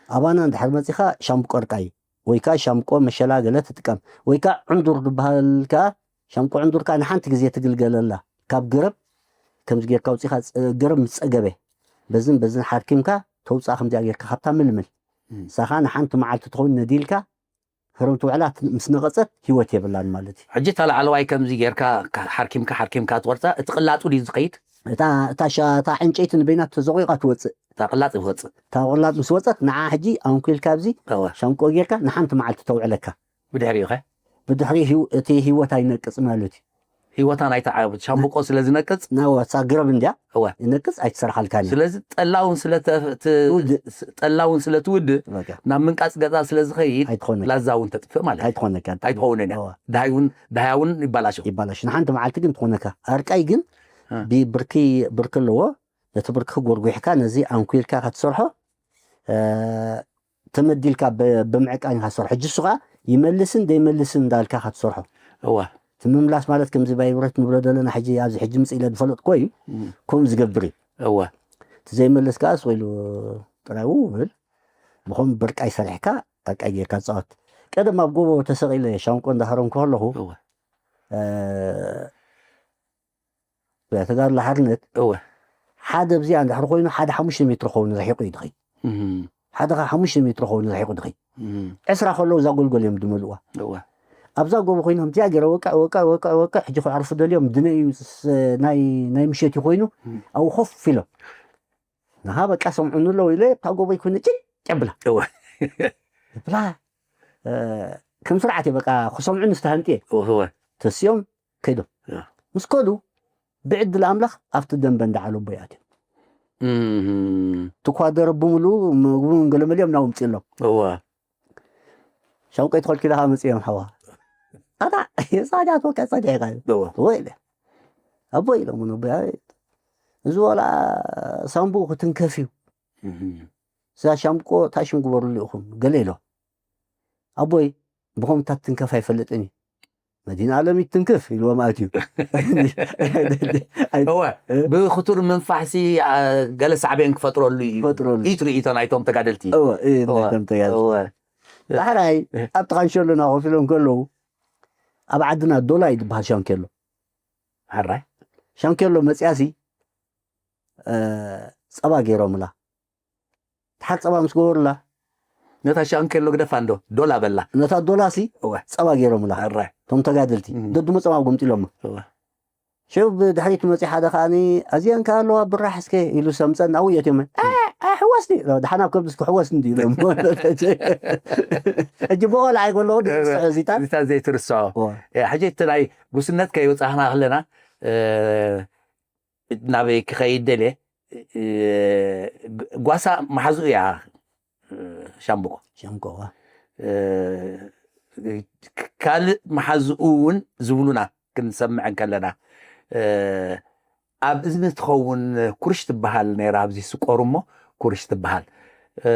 ኣባና እንድሕር መጺኻ ሻምብቆ ዕርቃይ ወይ ከኣ ሻምቆ መሸላ ገለ ትጥቀም። ወይ ከኣ ዕንዱር ዝበሃል ከኣ፣ ሻምቆ ዕንዱር ከኣ ንሓንቲ ግዜ ትግልገለላ። ካብ ገረብ ከምዚ ጌርካ ኣውጺኻ፣ ጸ-፣ ገረብ ምስ ጸገበ፣ በዝን በዝን ሓርኪምካ ተውጽኣ፣ ከምዚኣ ጌርካ ካብታ ምልምል። እም። ንሳ ከኣ ንሓንቲ መዓልቲ ትኸውን ነዲልካ፣ ህረም ትውዕላ፣ ት-፣ ምስ ነቐጸት ህይወት የብላን ማለት እዩ። ሕጂ እታ ላዕለዋይ ከምዚ ጌርካ፣ ካ-፣ ሓርኪምካ፣ ሓርኪምካ ትቖርጻ፣ እቲ ቅላጡ ድዩ ዝኸይድ? እታ፣ እታ ሻ-፣ እታ ዕንጨይቲ ንበይና ተዘቑቓ ትወጽእ። እታ ቅላጥ ይወጽእ። እታ ቅላጥ ምስ ወጸት፣ ንዓ ሕጂ ኣንኲልካ ኣብዚ እወ። ሻምቆ ጌርካ ንሓንቲ መዓልቲ ተውዕለካ። ብድሕሪኡ ኸ? ብድሕሪ ህይወ-፣ እቲ ህይወት ኣይነቅጽ ማለት እዩ። ህይወታ ናይታ ዓ-፣ ሻምብቆ ስለ ዝነቅጽ? ናወ፣ እሳ ግረብ እንድያ። እወ። ይነቅጽ ኣይትሰርሓልካን እያ። ስለዚ ጠላውን ስለ ተ-፣ ት-፣ ትውድእ። ስ-፣ ጠላውን ስለ ትውድእ፣ በቃ። ናብ ምንቃጽ ገጻ ስለ ዝኸይድ፣ ኣይትኾነካን። ላዛ እውን ተጥፍእ ማለት እዩ። ኣይትኾነካን። ኣይትኾንን እያ። እወ። ደሃይ እውን፣ ደሃያ እውን ይባላሾ። ይባላሾ። ንሓንቲ መዓልቲ ግን ትኾነካ። ኣርቃይ ግን እ። ብብርኪ፣ ብርኪ ኣለዎ። ነቲ ብርኪ ጎርጒሕካ ነዚ ኣንኲልካ ክትሰርሖ፣ እ፣ ተመዲልካ ብ-፣ ብምዕቃን ኢኻ ትሰርሖ። ሕጂ እሱ ኸኣ ይመልስን ዘይመልስን እንዳልካ ኢኻ ትሰርሖ። እወ። እቲ ምምላስ ማለት ከምዚ ቫይብሬት ንብሎ ዘለና ሕጂ ኣብዚ ሕጂ ምጽእ ኢለ ዝፈለጥኩዎ እዩ። እም። ከምኡ ዝገብር እዩ። እወ። እቲ ዘይመልስ ከኣ ስቕ ኢሉ ጥራይ ውው ይብል። ብኸምኡ ብርቃይ ሰሪሕካ፣ ዕርቃይ ጌርካ ትጻወት። ቀደም ኣብ ጎቦ ተሰቒለ ሻንቆ እንዳሃረምኩ ከለኹ፣ እወ። እ፣ ተጋድሎ ሓርነት እወ። ሓደ ኣብዚኣ እንድሕር ኮይኑ፣ ሓደ ሓሙሽተ ሜትሮ ክኸውን ርሒቑ እዩ ዝኸይድ። እም። ሓደ ኸዓ ሓሙሽተ ሜትሮ ክኸውን ርሒቑ ዝኸይድ። እም። ዕስራ ከለዉ እዛ ጎልጎል እዮም ዝመልእዋ። እወ። ኣብዛ ጎቦ ኮይኖም እዚኣ ገይረ ወቃ ወቃ ወቃ ወቃ ሕጂ ክዕርፉ ደልዮም ድነ እዩ ስ- ናይ ናይ ምሸት እዩ ኮይኑ ኣብኡ ኮፍ ኢሎም ናሃ በቃ ሰምዑኒ ኣለዉ ኢለ እታ ጎቦ ይኮይነ ጭጭ ኣብላ እወ ብላ ከም ስርዓት እየ በቃ ክሰምዑ ንስተሃንጥየ እወ ተስዮም ከይዶም ያ። ምስ ከዱ ብዕድል ኣምላኽ ኣብቲ ደንበ እንዳዓለቦ ይኣትዮም እም ትኳደረ ብምሉ ምግቡ ገለመልዮም እናውምፅሎም እወ ሻንቆይ ተኸልኪላ ከዓ መፅኦም ሓዋ ኣታ የፃጃት ወቀ ፀጃ ኢኻ እወ እወ ኢለ ኣቦ ኢሎም ነቦ እዚ ወላ ሳምቡኡ ክትንከፍ እዩ እም እዛ ሻምቆ ታሽም ግበሩሉ ኢኹም ገለ ኢሎ ኣቦይ ብኸምታት ትንከፍ ኣይፈልጥን እዩ መዲና ኣለም ይትንክፍ ኢልዎም ኣትዩ እወ ብክቱር ምንፋሕሲ አ፣ ገለ ሳዕቤን ክፈጥረሉ እዩ ፈጥረሉ እዩ ትርኢቶ ናይቶም ተጋደልቲ እወ እየ እወ። ናይቶም ተጋደልቲ እወ ዳሕራይ ኣብቲ ካንሸሎና ኮፍ ኢሎም ከለዉ ኣብ ዓድና ዶላ እዩ ዝበሃል ሻንኬሎ ሕራይ ሻንኬሎ መፅያሲ እ፣ ፀባ ገይሮምላ ድሓር ፀባ ምስ ገበሩላ ነታ ሻንኬሎ ግደፋ እንዶ ዶላ በላ ነታ ዶላሲ እወ ፀባ ገይሮምላ ሕራይ እቶም ተጋደልቲ እም። ደድሞ ፀባ ጎምጢሎማ እወ ሽው ብድሕሪት መፂ ሓደ ከዓኒ ኣዚአን ከ ኣለዋ ብራሕ እስከ ኢሉ ሰምፀን ኣብኡ የትዮም ኣሕዋስኒ ድሓን ኣብ ከብዲ እስኪ ሕወስ እንዲ ኢሎም ሕጂ ብቆልዓ ይጎለዉ ስሕዚታት እዚታት ዘይትርስዖ እ፣ ሕጂ እቲ ናይ ጉስነት ከይወፃእና ከለና እ፣ ናበይ ክኸይድ ደልየ እ፣ ጓሳ መሓዝኡ እያ እ፣ ሻምብቆ ሸምቆዋ እ፣ ካልእ መሓዝኡ እውን ዝብሉና ክንሰምዕ እንከለና እ፣ ኣብ እዝኒ ትኸውን ኩርሽ ትበሃል ነይራ ኣብዚ ስቆሩ እሞ ኩርሽ ትበሃል እ፣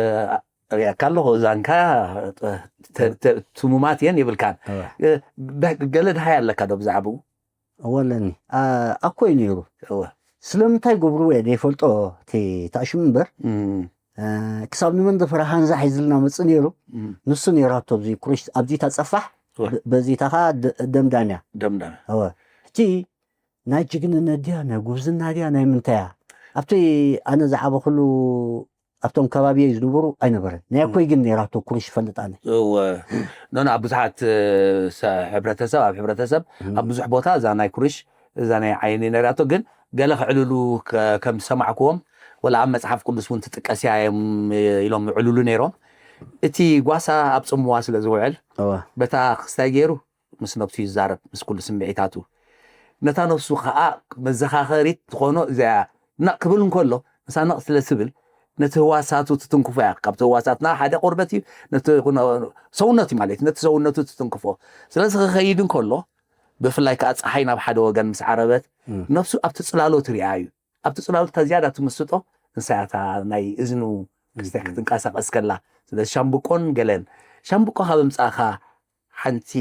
ሪኣካ ኣለኹ እዛንካ ተ- ተ- ትሙማት እየን ይብልካን እ፣ በ- ገለ ድሃይ ኣለካ ዶ ብዛዕባኡ እወ ኣለኒ ኣ- ኣኮይ ነይሩ እወ ስለምንታይ ገብርዎ እየ ዘይፈልጦ እቲ ተኣሽሙ እምበር እም፣ እ፣ ክሳብ ንመንደፈራ ሃንዛ ሒዝልና መፅእ ነይሩ እም፣ ንሱ ነይራቶ ኣብዚ ኩርሽ ኣብዚታ ፀፋሕ እወ። በዚታ ከዓ ደ- ደምዳም እያ ደምዳም እወ እቲ ናይ ጅግንነት ድያ ናይ ጉብዝና ድያ ናይ ምንታይ እያ ኣብቲ ኣነ ዝዓበኹሉ ኣብቶም ከባቢየ ዝነበሩ ኣይነበረን ናይ ኣኮይ ግን ነይራቶ ኩርሽ ይፈልጥ ኣነ እወ ኖና ብዙሓት እ፣ ሰ- ሕብረተሰብ ኣብ ሕብረተሰብ ኣብ ብዙሕ ቦታ እዛ ናይ ኩርሽ እዛ ናይ ዓይኒ ነራቶ ግን ገለ ክዕልሉ ከ- ከም ዝሰማዕክዎም ወላ ኣብ መፅሓፍ ቅዱስ እውን ትጥቀስ እያ እዮም ኢሎም ይዕልሉ ነይሮም እቲ ጓሳ ኣብ ፅምዋ ስለ ዝውዕል እወ በታ ክስታይ ገይሩ ምስ ነብሱ ይዛረብ ምስ ኩሉ ስምዒታቱ ነታ ነብሱ ከዓ መዘኻኸሪት ትኾኖ እዚኣ ነቕ ክብል እንከሎ ንሳ ነቕ ስለ ትብል ነቲ ህዋሳቱ ትትንክፎ እያ ካብቲ ህዋሳትና ሓደ ቆርበት እዩ ነቲ ሰውነት እዩ ማለት እዩ ነቲ ሰውነቱ ትትንክፎ ስለዚ ክኸይድ እንከሎ ብፍላይ ከዓ ፀሓይ ናብ ሓደ ወገን ምስ ዓረበት ነብሱ ኣብቲ ፅላሎት ሪኣ እዩ ኣብቲ ፅላሎት እታ ዝያዳ ትምስጦ ንሳያታ ናይ እዝኑ ክስተ ክትንቀሳቀስ ከላ ስለዚ ሻምብቆን ገለን ሻምብቆ ካብ ምፃእካ ሓንቲ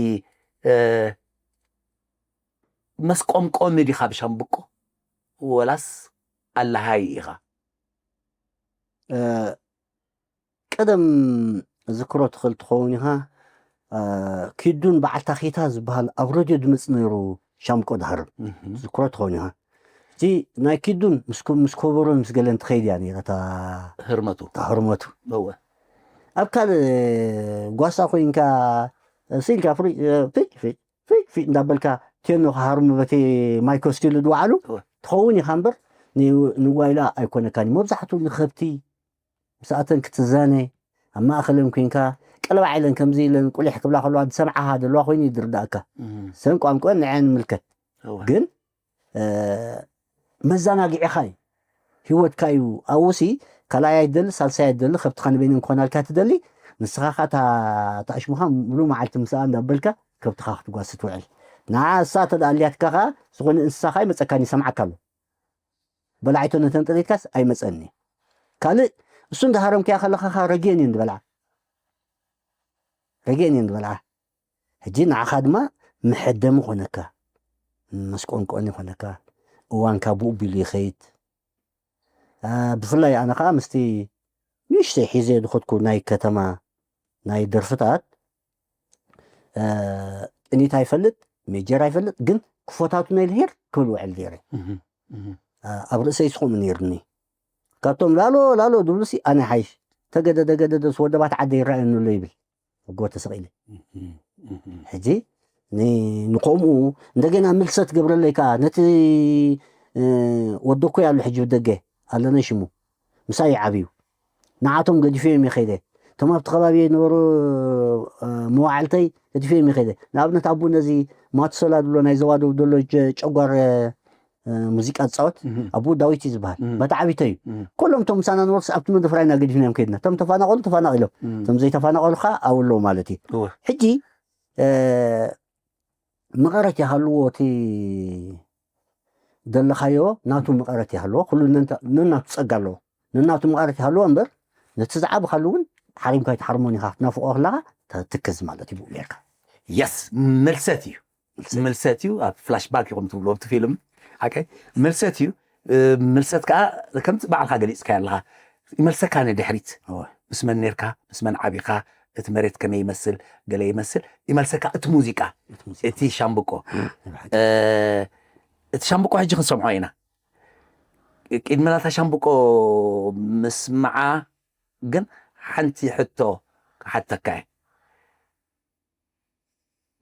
መስቆምቆሚ ዲኻ ብሻምብቆ ወላስ ኣለሃይ ኢኻ ቀደም ዝክሮ ትኽእል ትኸውን ኢኻ ኪዱን በዓል ታኺታ ዝበሃል ኣብ ረድዮ ድመፅ ነይሩ ሻምቆ ድሃርም ዝክሮ ትኸውን ኢኻ እቲ ናይ ኪዱን ምስ ኮበሮን ምስ ገለን ትኸይድ እያ ነይራ እታ ህርመቱ ህርመቱ እወ ኣብ ካልእ ጓሳ ኮይንካ ስኢልካ ፍሪ ፊ ፊ ፊ ፊ እንዳበልካ ቴኖ ክሃርሙ በቲ ማይኮ ስቲሉ ድወዓሉ ትኸውን ኢኻ እምበር ንዋይላ ኣይኮነካን እዩ መብዛሕትኡ ንኸብቲ ምስኣተን ክትዛነ ኣብ ማእኸለን ኮይንካ ቀልባዕ ኢለን ከምዚ ኢለን ቁሊሕ ክብላ ከለዋ ዝሰምዓኻ ዘለዋ ኮይኑ ይድርዳእካ ሰን ቋንቋን ንዐን ምልከት ግን መዘናግዒኻ እዩ ህይወትካ እዩ ኣብኡሲ ካልኣይ ኣይደሊ ሳልሳይ ኣይደሊ ከብትኻ ንበይነን ክኾናልካ ትደሊ ንስኻ ኸ እታ ኣሽሙኻ ሙሉ መዓልቲ ምስኣ እንዳበልካ ከብትኻ ክትጓስ ትውዕል ንዓ እሳ ተደኣ ኣልያትካ ኸዓ ዝኾነ እንስሳኻ ይመፀካን ይሰምዓካ ኣሎ በላዒቶ ነተን ጥሪትካስ ኣይመፀኒ ካልእ እሱ እንዳሃረምክያ ከለኻ ኸዓ ረግየን እየን ዝበልዓ ረግየን እየን ዝበልዓ ሕጂ ንዓኻ ድማ መሐደሚ ኮነካ መስቆንቆኒ ኮነካ እዋንካ ብኡ ቢሉ ይኸይድ ብፍላይ ኣነ ከዓ ምስቲ ንእሽተይ ሒዘ ዝኸድኩ ናይ ከተማ ናይ ደርፍታት ጥኒት ኣይፈልጥ ሜጀር ኣይፈልጥ ግን ክፎታቱ ናይ ልሄር ክብል ውዕል ገይረ ኣብ ርእሰይ ስኹም ነይርኒ ካብቶም ላሎ ላሎ ድብሉሲ ኣነ ሓይሽ ተገደደ ገደደ ወደባት ዓደ ይረኣየኒ ኣሎ ይብል ጎ ተሰቒለ ሕጂ ን- ንከምኡ እንደገና ምልሰት ገብረለይ ከዓ ነቲ እ፣ ወደኮይ ኣሎ ሕጂ ብደገ ኣለነ ሽሙ ምሳይ ዓብዩ ንዓቶም ገዲፈዮም ይኸይደ እቶም ኣብቲ ከባቢ የነበሩ እ፣ መዋዕልተይ ገዲፈዮም ይኸይደ ንኣብነት ኣቡ ነዚ ማቱሰላ ድብሎ ናይ ዘዋደቡ ዘሎ ጨ- ጨጓር እ፣ ሙዚቃ ዝፃወት ኣቡ ዳዊት እዩ ዝበሃል በታ ዓቢተይ እዩ ኩሎም እቶም ምሳና ነበሩ ኣብቲ መደፍራ ኢና ገዲፍናዮም ከይድና እቶም ተፋናቀሉ ተፋናቂሎም እቶም ዘይተፋናቀሉ ከዓ ኣብሎ ማለት እዩ ሕጂ እ፣ መቐረት ይሃልዎ እቲ ዘለኻዮ ናቱ መቐረት ይሃልዎ ኩሉ ነናቱ ፀጋ ኣለዎ ነናቱ መቐረት ይሃልዎ እምበር ነቲ ዝዓብኻሉ እውን ሓሪምካ ይትሓርሞን ኢኻ ክትናፍቆ ከለኻ ትክዝ ማለት እዩ ብኡ ጌርካ የስ ምልሰት እዩ ምልሰት እዩ ኣብ ፍላሽባክ ኢኹም ትብልዎ ኣብቲ ፊልም ሓቀ ምልሰት እዩ ምልሰት ከዓ ከምቲ ባዕልካ ገሊፅካ ኣለካ ይመልሰካ ንድሕሪት ምስ መን ነርካ ምስ መን ዓቢኻ እቲ መሬት ከመይ ይመስል ገለ ይመስል ይመልሰካ እቲ ሙዚቃ እቲ ሻምብቆ እቲ ሻምብቆ ሕጂ ክንሰምዖ ኢና ቅድሚ ናታ ሻምብቆ ምስማዓ ግን ሓንቲ ሕቶ ክሓተካ እየ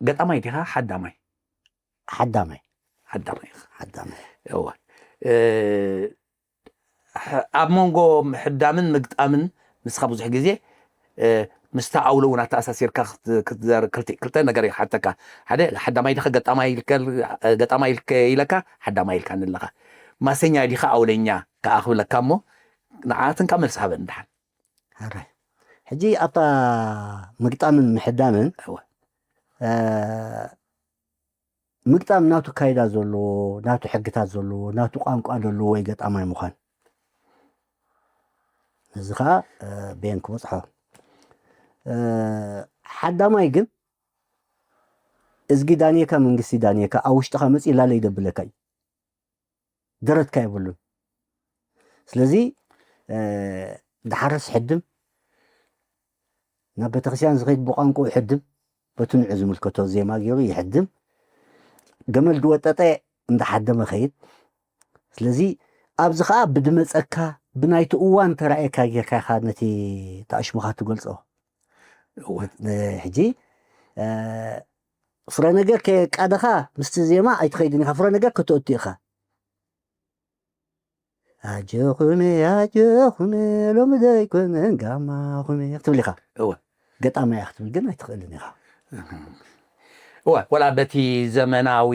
ገጣማይ ዲኻ ሓዳማይ ሓዳማይ ሓዳማይ ኢኻ ሓዳማይ እወ ኣብ መንጎ ምሕዳምን ምግጣምን ንስኻ ብዙሕ ግዜ ምስታ ኣውሎ እውን ኣተኣሳሲርካ ክልተ ነገር ይሓተካ ሓደ ሓዳማይ ዲኻ ገጣማይ ኢልከ ኢለካ ሓዳማይ ኢልካ ንለኻ ማሰኛ ዲኻ ኣውለኛ ከዓ ክብለካ እሞ ንዓትንካ መልሲ ሃበ እንዳሓን ሕጂ ኣብታ ምግጣምን ምሕዳምን ምግጣም ናቱ ካይዳ ዘለዎ ናቱ ሕግታት ዘለዎ ናቱ ቋንቋ ዘለዎ ወይ ገጣማይ ምዃን እዚ ከዓ ቤን ክበፅሖ ሓዳማይ ግን እዝጊ ዳንየካ መንግስቲ ዳንየካ ኣብ ውሽጥኻ መፅእ ላለይ ደብለካ እዩ ደረትካ የብሉን ስለዚ ዳሓረስ ሕድም ናብ ቤተክርስትያን ዝኸይድ ብቋንቋኡ ይሕድም በቲ ንዑ ዝምልከቶ ዜማ ገይሩ ይሕድም ገመል ድወጠጠ እንዳሓደመ ኸይድ ስለዚ ኣብዚ ከዓ ብድመፀካ ብናይቲ እዋን ተራእየካ ጌርካ ኢኻ ነቲ ተኣሽሙኻ ትገልፆ ሕጂ ፍረ ነገር ከየቃደኻ ምስቲ ዜማ ኣይትኸይድን ኢኻ ፍረ ነገር ከተእቱ ኢኻ ኣጆኹም ኣጆኹም ሎሚ ዘይኮነን ጋማኹም ክትብል ኢኻ እወ ገጣማያ ክትብል ግን ኣይትኽእልን ኢኻ እወ ወላ በቲ ዘመናዊ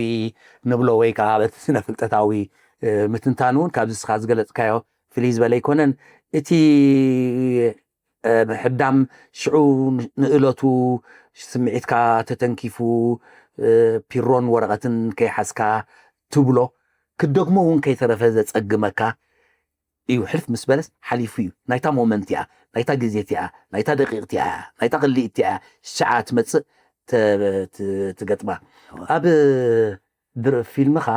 ንብሎ ወይ ከዓ በቲ ስነ ፍልጠታዊ ምትንታን እውን ካብዚ ስኻ ዝገለፅካዮ ፍልይ ዝበለ ኣይኮነን እቲ ምሕዳም ሽዑ ንእለቱ ስምዒትካ ተተንኪፉ ፒሮን ወረቐትን ከይሓዝካ ትብሎ ክደግሞ እውን ከይተረፈ ዘጸግመካ እዩ ሕልፍ ምስ በለስ ሓሊፉ እዩ ናይታ ሞመንት እያ ናይታ ግዜ እያ ናይታ ደቂቕ እያ ናይታ ክሊእ እያ ሽዓ ትመጽእ ትገጥማ ኣብ ፊልምኻ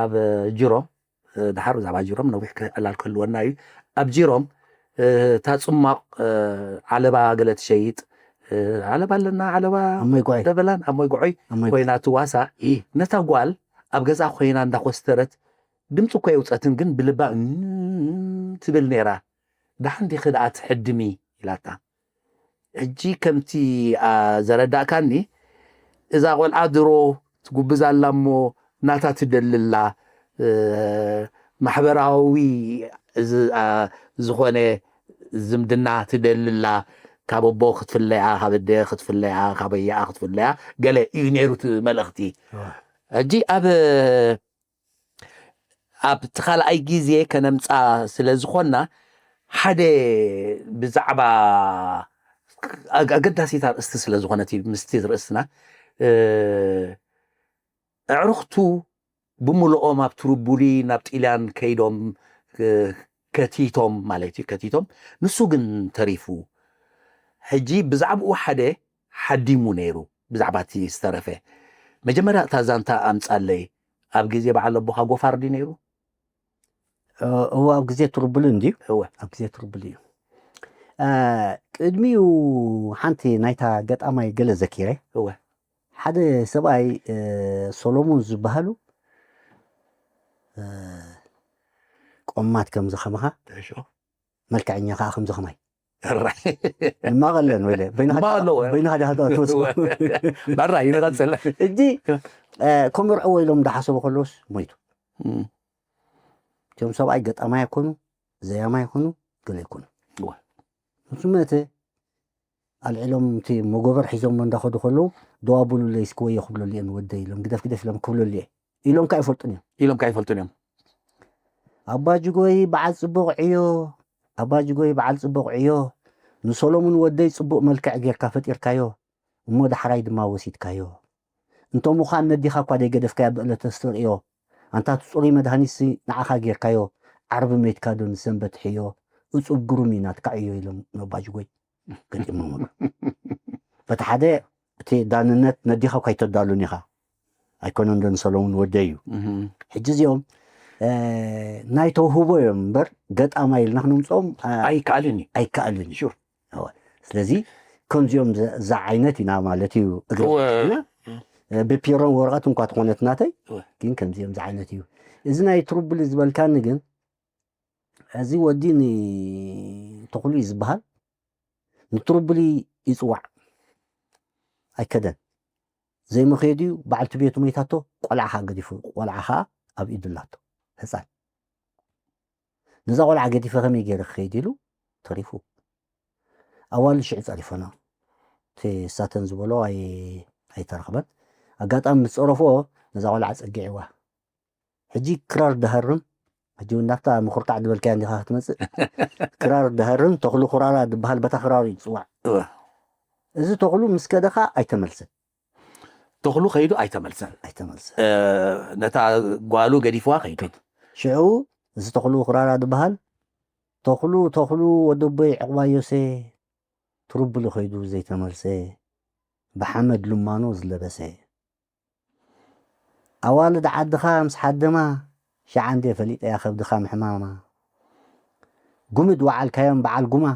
ኣብ ጅሮም ድሓር ብዛዕባ ጅሮም ነዊሕ ክዕላል ክህልወና እዩ ኣብ ጅሮም እታ ፅማቕ ዓለባ ገለ ትሸይጥ ዓለባ ኣለና ዓለባ ኣሞይ ጉዐይ ደበላን ኣሞይ ጉዐይ ኣሞይ ኮይና ትዋሳ ኢ ነታ ጓል ኣብ ገዛ ኮይና እንዳኮስተረት ድምፂ እኮ የውፀትን ግን ብልባ እም ትብል ነይራ ደሓን ዲኺ ደኣ ትሕድሚ ኢላታ ሕጂ ከምቲ ኣ፣ ዘረዳእካኒ እዛ ቆልዓ ድሮ ትጉብዝ ኣላ እሞ ናታ ትደልላ እ፣ ማሕበራዊ ዝ- ኣ፣ ዝኾነ ዝምድና ትደልላ ካብ ኣቦ ክትፍለያ ካብ ኣደ ክትፍለያ ካብ ኣያኣ ክትፍለያ ገለ እዩ ነይሩ እቲ መልእኽቲ ሕጂ ኣብ ኣብቲ ካልኣይ ግዜ ከነምፃ ስለ ዝኾና ሓደ ብዛዕባ ኣገዳሲት ኣርእስቲ ስለ ዝኾነት ምስቲ ርእስትና ኣዕሩኽቱ ብምልኦም ኣብ ትርቡሊ ናብ ጢልያን ከይዶም ከቲቶም ማለት እዩ ከቲቶም ንሱ ግን ተሪፉ ሕጂ ብዛዕባኡ ሓደ ሓዲሙ ነይሩ ብዛዕባ እቲ ዝተረፈ መጀመርያ እታ ዛንታ ኣምፃለይ ኣብ ግዜ በዓል ኣቦኻ ጎፋር ድዩ ነይሩ እዎ ኣብ ግዜ ትርቡሊ እንድዩ እወ ኣብ ግዜ ትርቡሊ እዩ ቅድሚኡ ሓንቲ ናይታ ገጣማይ ገለ ዘኪረ እወ ሓደ ሰብኣይ ሶሎሞን ዝበሃሉ ቆማት ከም ዝኸምኻ እሺ መልክዐኛ ከዓ ከም ዝኸማይ ንማቐለን ወይለ በይንኻ ንማቐሎ፣ በይንኻ ዲኻ ትወስዶ? በራ ይንቐፅል። እጂ ከምርዕዎ ኢሎም እንዳሓሰቡ ከለውስ ሞይቱ። እቶም ሰብኣይ ገጣማይ ኣይኮኑ፣ ዘያማይ ኣይኮኑ፣ ገለ ኣይኮኑ። ምስ መተ ኣልዒሎም እቲ መጎበር ሒዞሞ እንዳኸዱ ከለዉ፣ ደው ኣብሉለይ እስኪ ወዮ ክብለሉ እየ ንወደይ ኢሎም፣ ግደፍ ግደፍ ኢሎም ክብለሉ እየ ኢሎም ከኣ ኣይፈልጡን እዮም። ኢሎም ከኣ ኣይፈልጡን እዮም። ኣባ ጅጎይ በዓል ጽቡቕ ዕዮ፣ ኣባ ጅጎይ በዓል ጽቡቕ ዕዮ፣ ንሰሎሙን ወደይ ጽቡቕ መልክዕ ጌርካ ፈጢርካዮ፣ እሞ ዳሕራይ ድማ ወሲድካዮ። እንቶ ምዃን ነዲኻ እኳ ደይገደፍካያ ብዕለተ ኣስተርእዮ፣ ኣንታ እቲ ጽሩይ መድሃኒትሲ ንዓኻ ጌርካዮ፣ ዓርቢ መይትካ ዶ ንሰንበት ሕዮ፣ እጹብ ግሩም እዩ ናትካ ዕዮ ኢሎም ነባጅጎይ ገጢሞምሉ። በቲ ሓደ እቲ ዳንነት ነዲኻ እኳ ኣይተዳሉን ኢኻ። ኣይኮነን ዶ ንሰሎሙን ወደይ እዩ። ሕጂ እዚኦም ናይ ተውህቦ እዮም እምበር ገጣማ ኢልና ክነምፅኦም ኣይከኣልን እዩ። ኣይከኣልን እዩ። ሹር። እወ። ስለዚ ከምዚኦም ዘ- ዝዓይነት ኢና ማለት እዩ። እግረ እወ። ብፒሮን ወረቐት እንኳ ትኾነት ናተይ እወ። ግን ከምዚኦም ዝዓይነት እዩ። እዚ ናይ ትሩብሊ ዝበልካኒ ግን እዚ ወዲ ንተኽሉ እዩ ዝበሃል። ንትሩብሊ ይፅዋዕ ኣይከደን። ዘይመኸየዱ እዩ። በዓልቲ ቤቱ መይታቶ፣ ቆልዓ ኸዓ ገዲፉ፣ ቆልዓ ኸዓ ኣብ ኢዱ ኣላቶ። ህፃን ነዛ ቆልዓ ገዲፈ ከመይ ገይረ ክኸይድ ኢሉ ተሪፉ። ኣዋልድ ሽዑ ፀሪፈኖ። እቲ ሳተን ዝበሎ ኣይ- ኣይተረኽበን። ኣጋጣሚ ምስ ፀረፎ ነዛ ቆልዓ ፀጊዕዋ። ሕጂ ክራር ደሃርም ሕጂ እውን ናብታ ምኹርካዕ ዝበልካያ እንዲኻ ክትመፅእ ክራር ደሃርም ተኽሉ ኩራራ ዝበሃል በታ ክራር እዩ ዝፅዋዕ። እወ። እዚ ተኽሉ ምስ ከደኻ ኣይተመልሰን። ተኽሉ ከይዱ ኣይተመልሰን። ኣይተመልሰን። ነታ ጓሉ ገዲፍዋ ከይዱ። ሽዑ እዚ ተኽሉ ክራራ ዝበሃል ተኽሉ ተኽሉ ወደቦይ ዕቑባዮሴ ትሩብሉ ከይዱ ዘይተመልሰ ብሓመድ ልማኖ ዝለበሰ ኣዋልድ ዓድኻ ምስ ሓደማ ሸዓ እንዴ ፈሊጠያ ከብድኻ ምሕማማ ጉምድ ወዓልካዮም በዓል ጉማ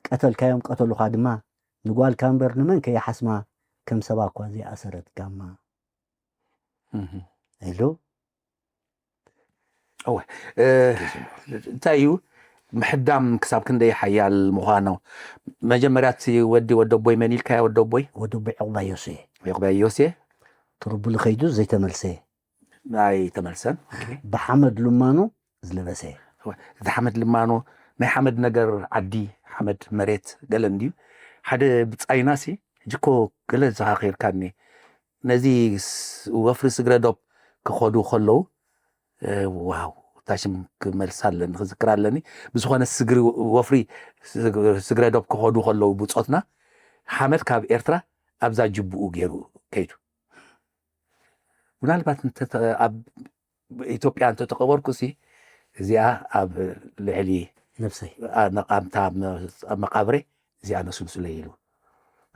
ቀተልካዮም ቀተሉኻ ድማ ንጓልካ እምበር ንመን ከይሓስማ ከም ሰባ እኳ ዘይኣሰረት ጋማ እህ። ኢሉ እወ። እ፣ እንታይ እዩ ምሕዳም ክሳብ ክንደይ ሓያል ምዃኑ? መጀመርያ እቲ ወዲ ወደቦይ መን ኢልካዮ? ወደቦይ ወደቦይ ዕቑባዮሴ ይቕበ ዮሴ ትሩብሉ ከይዱ ዘይተመልሰ ናይ ተመልሰን። ብሓመድ ልማኖ ዝለበሰ እቲ ሓመድ ልማኖ ናይ ሓመድ ነገር ዓዲ ሓመድ መሬት ገለ እንድዩ ሓደ ብጻይናሲ ሕጂ እኮ ገለ ዘኻኺርካኒ ነዚ ስ- ወፍሪ ስግረ ዶብ ክኸዱ ከለዉ እ፣ ዋው እታ ሽም ክመልሳ ኣለኒ ክዝክር ኣለኒ። ብዝኾነ ስግሪ ወፍሪ ስግ- ስግረ ዶብ ክኸዱ ከለዉ ብጾትና ሓመድ ካብ ኤርትራ ኣብዛ ጅቡኡ ገይሩ ከይዱ። ምናልባት እንተ- ኣብ ኢትዮጵያ እንተተቐበርኩ ሲ እዚኣ ኣብ ልዕሊ ነብሰይ ኣ- ነቓምታ መ- ኣብ መቃብረ እዚኣ ነስንሱለይ ኢሉ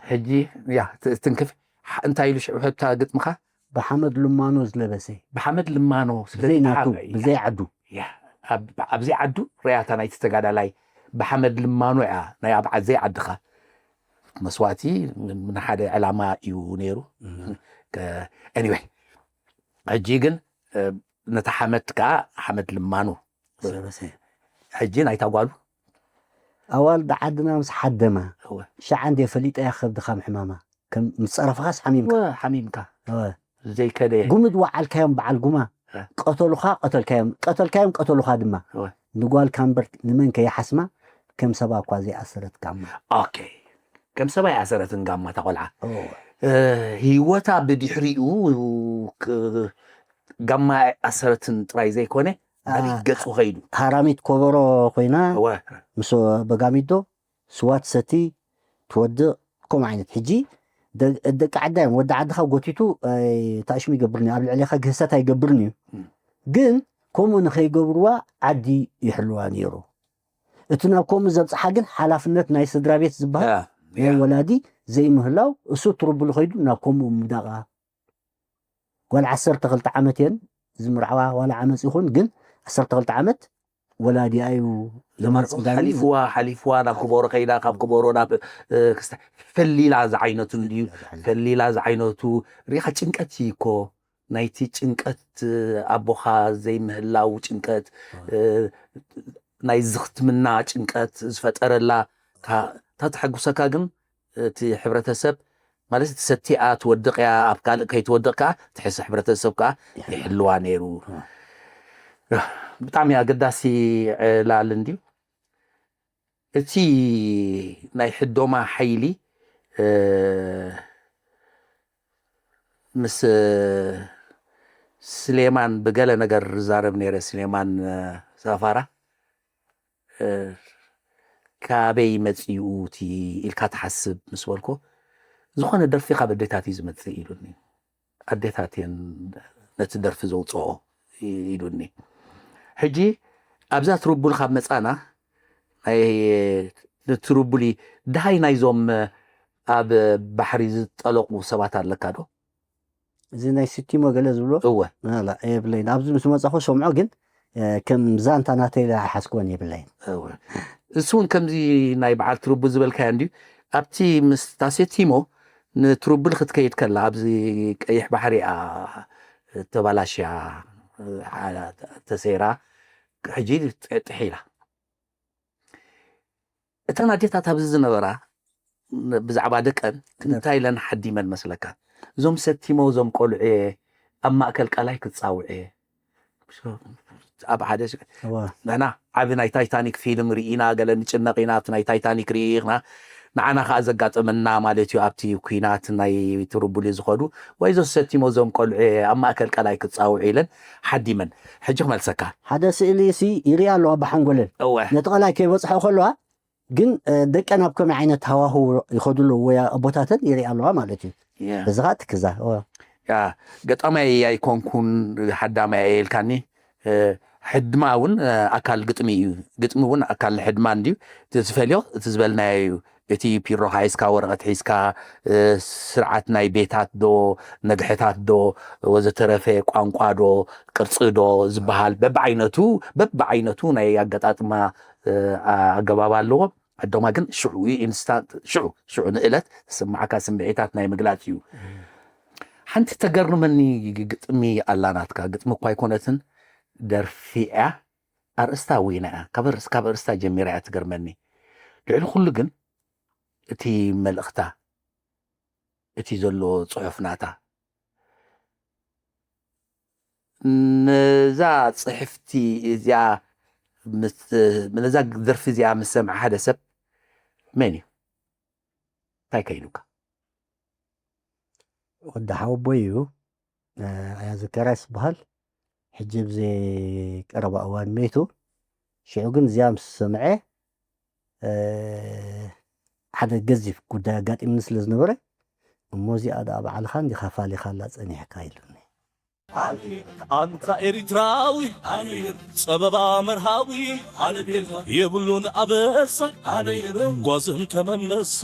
ሕጂ ያ ት- ትንክፍ ሓ- እንታይ ኢሉ ሽዑ ሕታ ግጥምኻ ብሓመድ ልማኖ ዝለበሰ ብሓመድ ልማኖ ስለ ብዘይ ናቱ ዝተሓበ እዩ። ብዘይ ዓዱ ያ፣ ኣብ- ኣብዚ ዓዱ ርያታ ናይቲ ተጋዳላይ ብሓመድ ልማኖ እያ ናይ ኣብ ዓድ ዘይዓድኻ መስዋእቲ ን- ንሓደ ዕላማ እዩ ነይሩ። ኤኒወይ ሕጂ ግን እ፣ ነታ ሓመድ ከዓ ሓመድ ልማኖ ዝለበሰ ሕጂ ናይታ ጓሉ ኣዋልድ ዓድና ምስ ሓደማ እወ። ሸዓ እንዴ ፈሊጠያ ከብድኻ ምሕማማ ከም ምስ ፀረፍኻስ ሓሚምካ ወ ሓሚምካ እወ። ዘይከደ ጉምድ ወዓልካዮም በዓል ጉማ እ። ቀተሉኻ ቀተልካዮም ቀተልካዮም ቀተሉኻ ድማ እወ። ንጓልካ እምበር ንመን ከይሓስማ ከም ሰባ እኳ ዘይኣሰረት ጋማ ኦኬ ከም ሰባይ ኣሰረትን ጋማ እታ ቆልዓ እወ። እ፣ ህይወታ ብድሕሪኡ ክ- ጋማ ኣሰረትን ጥራይ ዘይኮነ ናበይ አ- ገጹ ኸይዱ ሃራሚት ኮበሮ ኮይና እወ ምስ በጋሚዶ ስዋ ትሰቲ ትወድቕ ከምኡ ዓይነት ሕጂ ደ- ደቂ ዓዳ እዮም ወዲ ዓድኻ ጎቲቱ ኣይ- ታእሽሙ ይገብርን እዩ ኣብ ልዕሌኻ ግህሰት ኣይገብርን እዩ እም። ግን ከምኡ ንኸይገብርዋ ዓዲ ይሕልዋ ነይሩ እቲ ናብ ከምኡ ዘብፅሓ ግን ሓላፍነት ናይ ስድራ ቤት ዝበሃል ያ፣ ናይ ያ። ወላዲ ዘይምህላው እሱ ትርብሉ ከይዱ ናብ ከምኡ ምዳቓ ጓል ዓሰርተ ክልተ ዓመት እየን ዝምርዓዋ ዋላ ዓመፅ ይኹን ግን ዓሰርተ ክልተ ዓመት ወላዲኣ እዩ ለመርዑ ዝመፅእ ሓሊፍዋ ሓሊፍዋ ናብ ክቦሮ ከይዳ ካብ ክቦሮ ናብ እ፣ ክስተ- ፈሊላ ዝዓይነቱ እንድዩ ፈሊላ ዝዓይነቱ ሪኻ ጭንቀት እዩ እኮ ናይቲ ጭንቀት እ፣ ኣቦኻ ዘይምህላው ጭንቀት እ፣ ናይ ዝኽትምና ጭንቀት ዝፈጠረላ እታ ተሐጉሰካ ግን እቲ ሕብረተሰብ ማለት እቲ ሰቲኣ ትወድቕ እያ፣ ኣብ ካልእ ከይትወድቕ ከዓ ትሕስ ሕብረተሰብ ከዓ ይሕልዋ ነይሩ። ብጣዕሚ ኣገዳሲ ዕላል እንድዩ። እቲ ናይ ሕዶማ ሓይሊ ምስ ስሌማን ብገለ ነገር ዛረብ ነይረ። ስሌማን ሳፋራ ካበይ መፂኡ እቲ ኢልካ ትሓስብ ምስ በልኮ፣ ዝኾነ ደርፊ ካብ ኣዴታት እዩ ዝመፅእ ኢሉኒ። ኣዴታት እየን ነቲ ደርፊ ዘውፅኦ ኢሉኒ። ሕጂ ኣብዛ ትርቡል ካብ መፃና ናይ ትርቡሊ ድሃይ ናይዞም ኣብ ባሕሪ ዝጠለቁ ሰባት ኣለካ ዶ? እዚ ናይ ስቲሞ ገለ ዝብሎ እወ የብለይን። ኣብዚ ምስ መፃኹ ሰምዖ ግን ከም ዛንታ ናተይ ኣይሓዝክዎን የብለይን። እሱ እውን ከምዚ ናይ በዓል ትርቡል ዝበልካዮ እንድዩ። ኣብቲ ምስ ታሴቲሞ ንትርቡል ክትከይድ ከላ ኣብዚ ቀይሕ ባሕሪ እያ ተባላሽያ ተሰይራ ሕጂ ጥሒላ። እተን ኣዴታት ኣብዚ ዝነበራ ብዛዕባ ደቀን እንታይ ኢለን ሓዲመን መስለካ? እዞም ሰቲሞ እዞም ቆልዑ ኣብ ማእከል ቀላይ ክፃውዑ ኣብ ሓደ ንሕና ዓቢ ናይ ታይታኒክ ፊልም ርኢና ገለ ንጭነቕ ኢና ኣብቲ ናይ ታይታኒክ ርኢና ንዓና ከዓ ዘጋጠመና ማለት እዩ። ኣብቲ ኩናት ናይ ትርቡሊ ዝኸዱ ወይ ዘሰቲሞ እዞም ቆልዑ ኣብ ማእከል ቀላይ ክፃውዑ ኢለን ሓዲመን። ሕጂ ክመልሰካ ሓደ ስእሊ ሲ ይርኢ ኣለዋ ብሓንጎለን እወ ነቲ ቀላይ ከይበፅሖ ከለዋ ግን ደቀን ኣብ ከመይ ዓይነት ሃዋህው ይኸዱ ኣለዉ ወይ ኣቦታተን ይርኢ ኣለዋ ማለት እዩ። እዚ ከዓ ትክዛ ገጣማይ ኣይኮንኩን ሓዳማይ እየ ኢልካኒ። ሕድማ እውን ኣካል ግጥሚ እዩ። ግጥሚ እውን ኣካል ሕድማ እንድዩ። እቲ ዝፈልዮ እቲ ዝበልናዮ እዩ። እቲ ፒሮኻ ሒዝካ ወረቐት ሒዝካ ስርዓት ናይ ቤታት ዶ ነግሕታት ዶ ወዘተረፈ ቋንቋ ዶ ቅርፂ ዶ ዝበሃል በብዓይነቱ በብዓይነቱ ናይ ኣገጣጥማ ኣገባብ ኣለዎ። ኣዶማ ግን ሽዑ ኢንስታንት ሽዑ ሽዑ ንእለት ዝስምዓካ ስምዒታት ናይ ምግላፅ እዩ። ሓንቲ ተገርመኒ ግጥሚ ኣላ ናትካ። ግጥሚ እኳ ኣይኮነትን ደርፊ እያ። ኣርእስታ ወይና እያ። ካብ ኣርእስታ ጀሚራ እያ ትገርመኒ። ልዕሊ ኩሉ ግን እቲ መልእኽታ እቲ ዘሎ ፅሑፍ ናታ ነዛ ፅሕፍቲ እዚኣ ነዛ ደርፊ እዚኣ ምስ ሰምዐ ሓደ ሰብ መን እዩ እንታይ ከይሉካ? ወዲ ሓወቦይ እዩ። ኣያ ዘካርያስ ዝበሃል ሕጂ ኣብዚ ቀረባ እዋን መይቱ። ሽዑ ግን እዚኣ ምስ ሰምዐ ሓደ ገዚፍ ጉዳይ ኣጋጢምኒ ስለ ዝነበረ እሞ እዚኣ ደኣ ባዕልኻ እንዲኻ ፋሊኻላ ጸኒሕካ ኢሉኒ። ኣንታ ኤሪትራዊ ጸበባ መርሃዊ የብሉን ኣበሳ ጓዝን ተመለሳ።